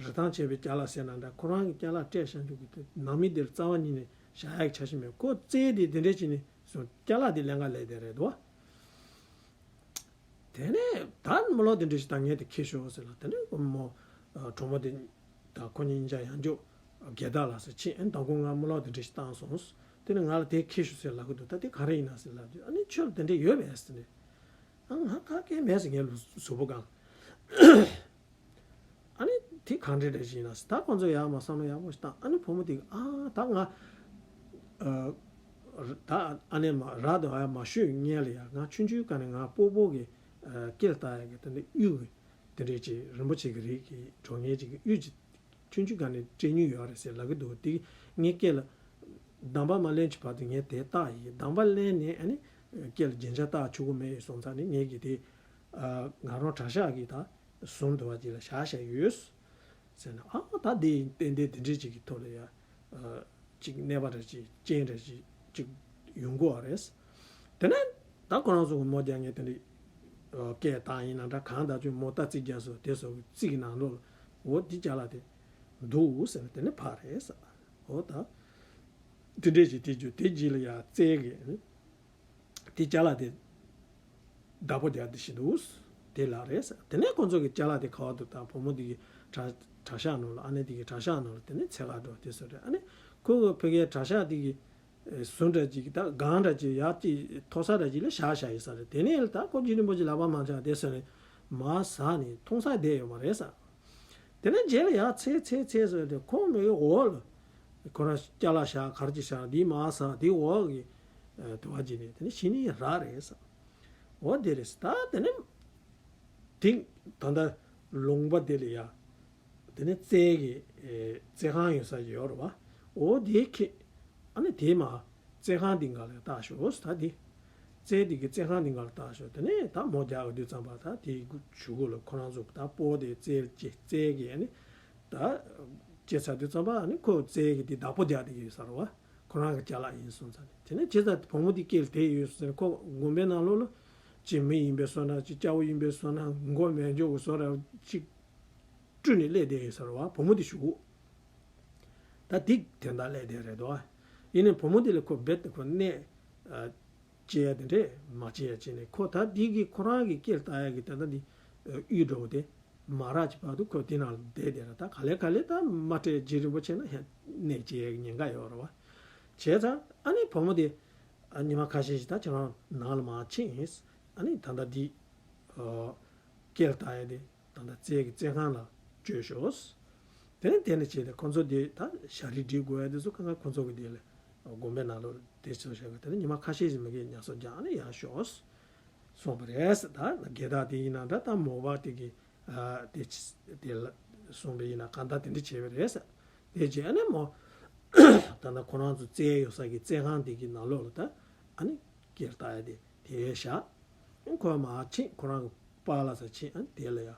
རི་ཐང་ཆད་པའི་ཅ་ལག་ཟེར་ན་འདྲ། ཁོ་རང་གི་ཅ་ལག་སྤྲད་བཞག་འདུག་གི་དེ་ནང་མི་དེར་རྩ་བ་ཉིད་ནས་བཞག་ཡག་ཆ་ཞིག་མེད། ཁོ་རྩེད་དེ་དེ་འདྲས་བྱས་ནས་སོང་ཅ་ལག་དེ་ལེན་ག་ལས་དེ་རེད་དོ། དེ་ནས་ད་རྨི་ལམ་དེ་འདྲ་ཞིག་ད་ངས་དེ་ཁྱེར་ཤོག་ཟེར་ལ། དེ་ནས་མོ་གྲོགས་མོ་དེ་ད་ཁོ་གཉིས་ཆ་ཡང་འཇོག་དགེ་ཐག་ལ་ཟེར་ཕྱིན། ཨ་མདང་དགོང་ང་རྨི་ལམ་དེ་འདྲ་ཞིག་བཏང་སོང་། དེ་ནས་ང་ལ་དེ་ཁྱེར་ཤོག་ཟེར་ལབ་གི་འདུག་ད་དེ་ག་རེ་ཡིན་ན་ཟེར་ལབ་དུས་ཨ་ནི་ཁྱོད་ལ་དེ་འདྲ་ཡོད་པས་ཟེར་ནས། ཨ་ང་ག་གེ་མེད་ཟེར། ངས་ལུས་གཟུགས་པོ་གང་། ཨ་ནི་དེ་གང་འདྲ་འདྲ་ཞིག་ཡིན་ན་ཟེར། ད་ཁོང་ཚོ་ཡར་མར་བསམ་བློ་ཡག་པོ་ཞིག་བཏང་། ཨ་ནི་བུ་མོ་དེ་གིས་ཨ་ད་ང་ཨ་ད་ཨ་ནེ་མ་ར་དང་ཨ་མ་ཤོད་སྔོན་ལ་ཡ་ང་ཆུང་ཆུང་སྒང་ནས་ང་སྤོ་བོ་གི་ཨ་སྐེ་ལ་བཏགས་ཡག་གི་དེ་འདྲ་གཡུ་གི་དེ་འདྲ་ཅིག་རིན་པོ་ཆེ་གི་རིགས་ཀྱི་གྲོགས་ངན་ཅིག་གི་གཡུ་ཅིག་ཆུང་ཆུང་སྒང་ནས་སྤྲད་མྱོང་ཡོད་རེད་ཟེར་ལབ་གི་འདུག་དེ་ངའི་སྐེ་ལ་གདམས་པ་མ་ལེན་གྱི་བར་དུ་ངས་དེ་བཏགས་ཡིན། གདམས་པ་ལེན་ནས་ཨ་ནི་སྐེ་ལ་རྒྱན་ཆ་བཏགས་ཆོག་གི་མེད་སོང་ཙང་ནི་ངས་ཀྱི་དེ་ཨ་ང་རང་གྲྭ་ཤག་གི་ད་ཟུར་དུ་བ་ཅིག་ལ་བཞག་བཞག་ཡོད་ཟེར་ན། ཨ་ད་དེ་ཏན་ཏན་དེ་འདྲས་ཅིག་གི་ཐོག་ལ་ཡ་ཨ་ཅིག་གནས་པ་འདྲ་ཅིག་རྐྱེན་འདྲ་ཅིག་ཅིག་ཡོང་གི་ཡོད་རེད། དེ་ནས་ད་ཁོ་རང་ཚོ་གི་མོ་རྒྱག་མཁན་དེ་འདྲས་ཨ་སྐད་བཏང་ཡིན་ན་འདྲ་གང་ལྟར་ཅིག་མོ་རྟ་རྩིག་རྒྱག་སོ་དེ་སོགས་ཀྱི་རྩིག་གི་ནང་ལོགས་ལ་འོ་འདི་ཅ་ལག་དེ་འདུག་ཟེར་ནས་དེ་ནས་ཕར་རེད་ཟེར། འོ་ད་དེ་འདྲས་ཅིག་དེ་རྒྱུ་དེ་རྗེས་ལ་ཡ་རྩལ་གི་དེ་ཅ་ལག་དེ་བདག་པོ་རྒྱག་དེ་ཞིག་འདུག་དེ་ལགས་རེད་ཟེར། དེ་ནས་ཁོང་ཚོ་གི་ཅ་ལག་དེ་ག་བར་འདུག་ད་བུ་མོ་དེ་གི་གྲྭ་གྲྭ་ཤག་ནང་ལ་ཨ་ནེ་དེ་གི་གྲྭ་ཤག་ནང་ལ་དེ་ནས་འཚོལ་ག་འགྲོ་དེ་སོགས་རེད། ཨ་ནི་ཁོ་གི་ཕ་གིའི་གྲྭ་ཤག་དེ་གི་ཟུར་འདྲ་ཅིག་གི་ད་སྒང་འདྲ་ཅིག་ཡར་ཅིག་མཐོ་ས་འདྲ་ཅིག་ལ་བཞག་བཞག་ཡོད་ས་རེད། དེ་ནས་ད་ཁོ་རྗེ་རིན་པོ་ཆེ་ལག་པ་མ་འཆང་དེ་སོགས་ནས་མར་ཟགས་ནས་མཐོང་ས་བསྡད་ཡོད་མ་རེད་ཟེར། དེ་ནས་རྗེས་ལ་ཡར་འཚོལ་འཚོལ་འཚོལ་ཟེར་ཏེ་ཁོ་མིག་གི་འོག་ལ་ཁོ་རང་ཅ་ལག་བཞག་ག་རེ་ཅིག་བཞག་འདི་མར་ཟགས་འདི་འོག་གི་དུ་བ་ཅིག་ནས་དེ་ནས་ཕྱི་ནས་རག་རེད་ཟེར། འོ་དེ་རེད་ཟེར། ད་དེ་ནས་དེ་ད་ལྟ་ལུང་པ་དེ་ལ་ཡ་དེ་ནས་རྩལ་གྱི་ཨེ་རྩལ་ཁང་ཡོད་ས་ཅིག་ཡོད་རེད་བ། འོ་དེ་ཁེ་ཨ་ནི་དེ་མ་རྩལ་ཁང་དེ་འགའ་ལ་བཏགས་ཤོག་ཟེར། ད་དེ་རྩལ་དེ་གི་རྩལ་ཁང་དེ་འགའ་ལ་བཏགས་ཤོག་དེ་ནས་ད་མོ་རྒྱག་གི་དུས་ཙམ་པ་ད་དེ་གཞུག་གུ་ལ་ཁོ་རང་ཚོ་ད་སྤོ་དེ་རྩལ་ཅེ་རྩལ་གྱི་ཨ་ནི་ད་ཅེ་ཚར་དུས་ཙམ་པ་ཨ་ནི་ཁོ་རྩལ་གྱི་དེ་བདག་པོ་རྒྱག་དེ་ཡོད་ས་རེད་བ། ཁོ་རང་གི་ཅ་ལག་ཡིན་སོང་ཙང་ནས་དེ་ནས་ཅི་ཙམ་བུ་མོ་དེ་སྐེ་ལ་དེ་ཡོད་སོང་ཙང་ཁོ་དགོན་པའི་ནང་ལོགས་ལ་ཅི་མི་ཡིན་པའི་བཟོ་ན་ཅི་སྐྱ་བོ་ཡིན་པའི་བཟོ་ན་མགོ་མེ་སྒྱོགས་ཀྱི་བཟོ་ར་ཅིག་སྤྲུལ་ནས་སླེབས་བསྡད་ཡོད་ས་རེད་བ། བུ་མོ་དེ་ཞུ་གོ་ད་དེ་དོན་དག་སླེབས་བསྡད་རེད་དོ། ཡིན་ནའི་བུ་མོ་དེ་ལ་ཁོ་རྦད་དེ་ཁོ་གནས་ཨ་སྐྱེལ་ཡ་དེ་འདྲས་མ་སྐྱེལ་ཡ་བྱས་ནས་ཁོ་ད་དེ་གི་ཁོ་རང་གི་སྐེ་ལ་བཏགས་ཡ་གི་ད་ལྟ་འདི་ཨ་གཡུ་འདྲ་བོ་དེ་མ་རག་གི་བར་དུ་ཁོ་དེ་ནང་ལ་བསྡད་བསྡད་ར། ད་ག་ལེ་ག་ལེ་ད་མ་སྤྲད་རྗེ་རིན་པོ་ཆེ་ན་ཡང་གནས་སྐྱེལ་ཡ་གི་ཉེན་ཁ་ཡོད་རེད་བ། བྱས་ཙང་ཨ་ནི་བུ་མོ་དེ་ཨ་ཉི་མ་ཁ་ཤས་ཤིག་ད་ཁྱེད་རང་ནང་ལ་མར་ཕྱིན། ཨ་ནི་ད་ལྟ་འདི་ཨ་སྐེ་ལ་བཏགས་ཡ་དེ་ད་ལྟ་རྩལ་གྱི་རྩལ་ཁང་ལ་བཅོལ་ཤོག་དེ་ནས་དེ་ནས་བྱས་ཏེ་ཁོ་ཚོ་དེ་ད་ཞལ་རས་སྒྲིག་དགོས་ཡ་དེ་ཚོ་གང་ག་ཁོ་ཚོ་གི་དེ་ལ་དགོན་པའི་ནང་ལོགས་དེ་ཚོ་བྱས་པ་དེ་ནས་ཉི་མ་ཁ་ཤས་ཤིག་མ་གི་ཉལ་གསོ་རྒྱག་ནས་ཡར་ཤོག་གསུངས་པ་རེད། ད་དགེ་རྟགས་དེ་ཡིན་ན་འདྲ་ད་མོ་པ་དེ་གི་ཨ་དེ་དེ་ལ་གསུངས་པ་ཡིན་ན་གང་ལྟར་དེ་འདྲ་བྱས་པ་རེད། དེ་རྗེས་ཨ་ནི་མོ་ད་ལྟ་ཁོ་རང་ཚོ་བཙལ་ཡོད་ས་གི་བཙལ་ཁང་དེ་གི་ནང་ལོགས་ལ་ད་ཨ་ནི་སྐྱེལ་བཏང་ཡ་དེ་དེ་བཞག་ཁོ་མར་ཕྱིན། ཁོ་རང་གི་པཱ་ལགས་སར་ཕྱིན། ཨ་ནི་དེ་ལ་ཡ་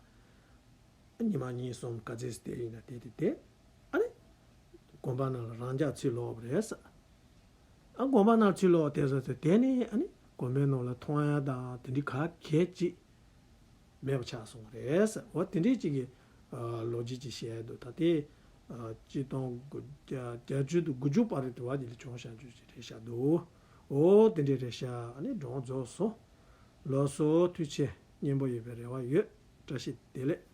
ཉི་མ་གཉིས་གསུམ་ག་ཚོད་ཙམ་དེ་ཡིན་ན་དེ་དེ་དེ་ཨ་ནི་དགོན་པ་ནང་ལ་རང་འཇགས་ཚུར་ལོག་པ་རེད་ཟེར། ཨ་དགོན་པ་ནང་ཚུར་ལོག་དེ་ཚོ་ཚོ་དེ་ནི་ཨ་ནི་དགོན་པའི་ནང་ལ་མཐོང་ཡ་དང་དེ་འདྲའི་ག་གེ་ཅིག་མེད་པ་ཆགས་སོང་བ་རེད་ཟེར། འོ་དེ་འདྲའི་ཅིག་གི་ཨ་ལོ་རྒྱུས་ཅིག་བཤད་འདུག་ད་དེ་ཨ་སྤྱི་སྟོང་དགུ་བརྒྱ་བརྒྱད་ཅུ་དང་དགུ་བཅུ་བར་དུ་དུ་བ་དེ་ལ་བྱུང་བཞག་རྒྱུ་ཅིག་རེད་བཞག་འདུག་འོ་དེ་འདྲའི་རེད་བཞག་ཨ་ནི་སྒྲུང་རྫོགས་སོང་། ལགས་སོ། ཐུགས་རྗེ་ཆེ། སྙན་པོ་ཡོད་པའི་རེ་བ་ཡོད། བཀྲ་ཤིས་བདེ་ལེགས།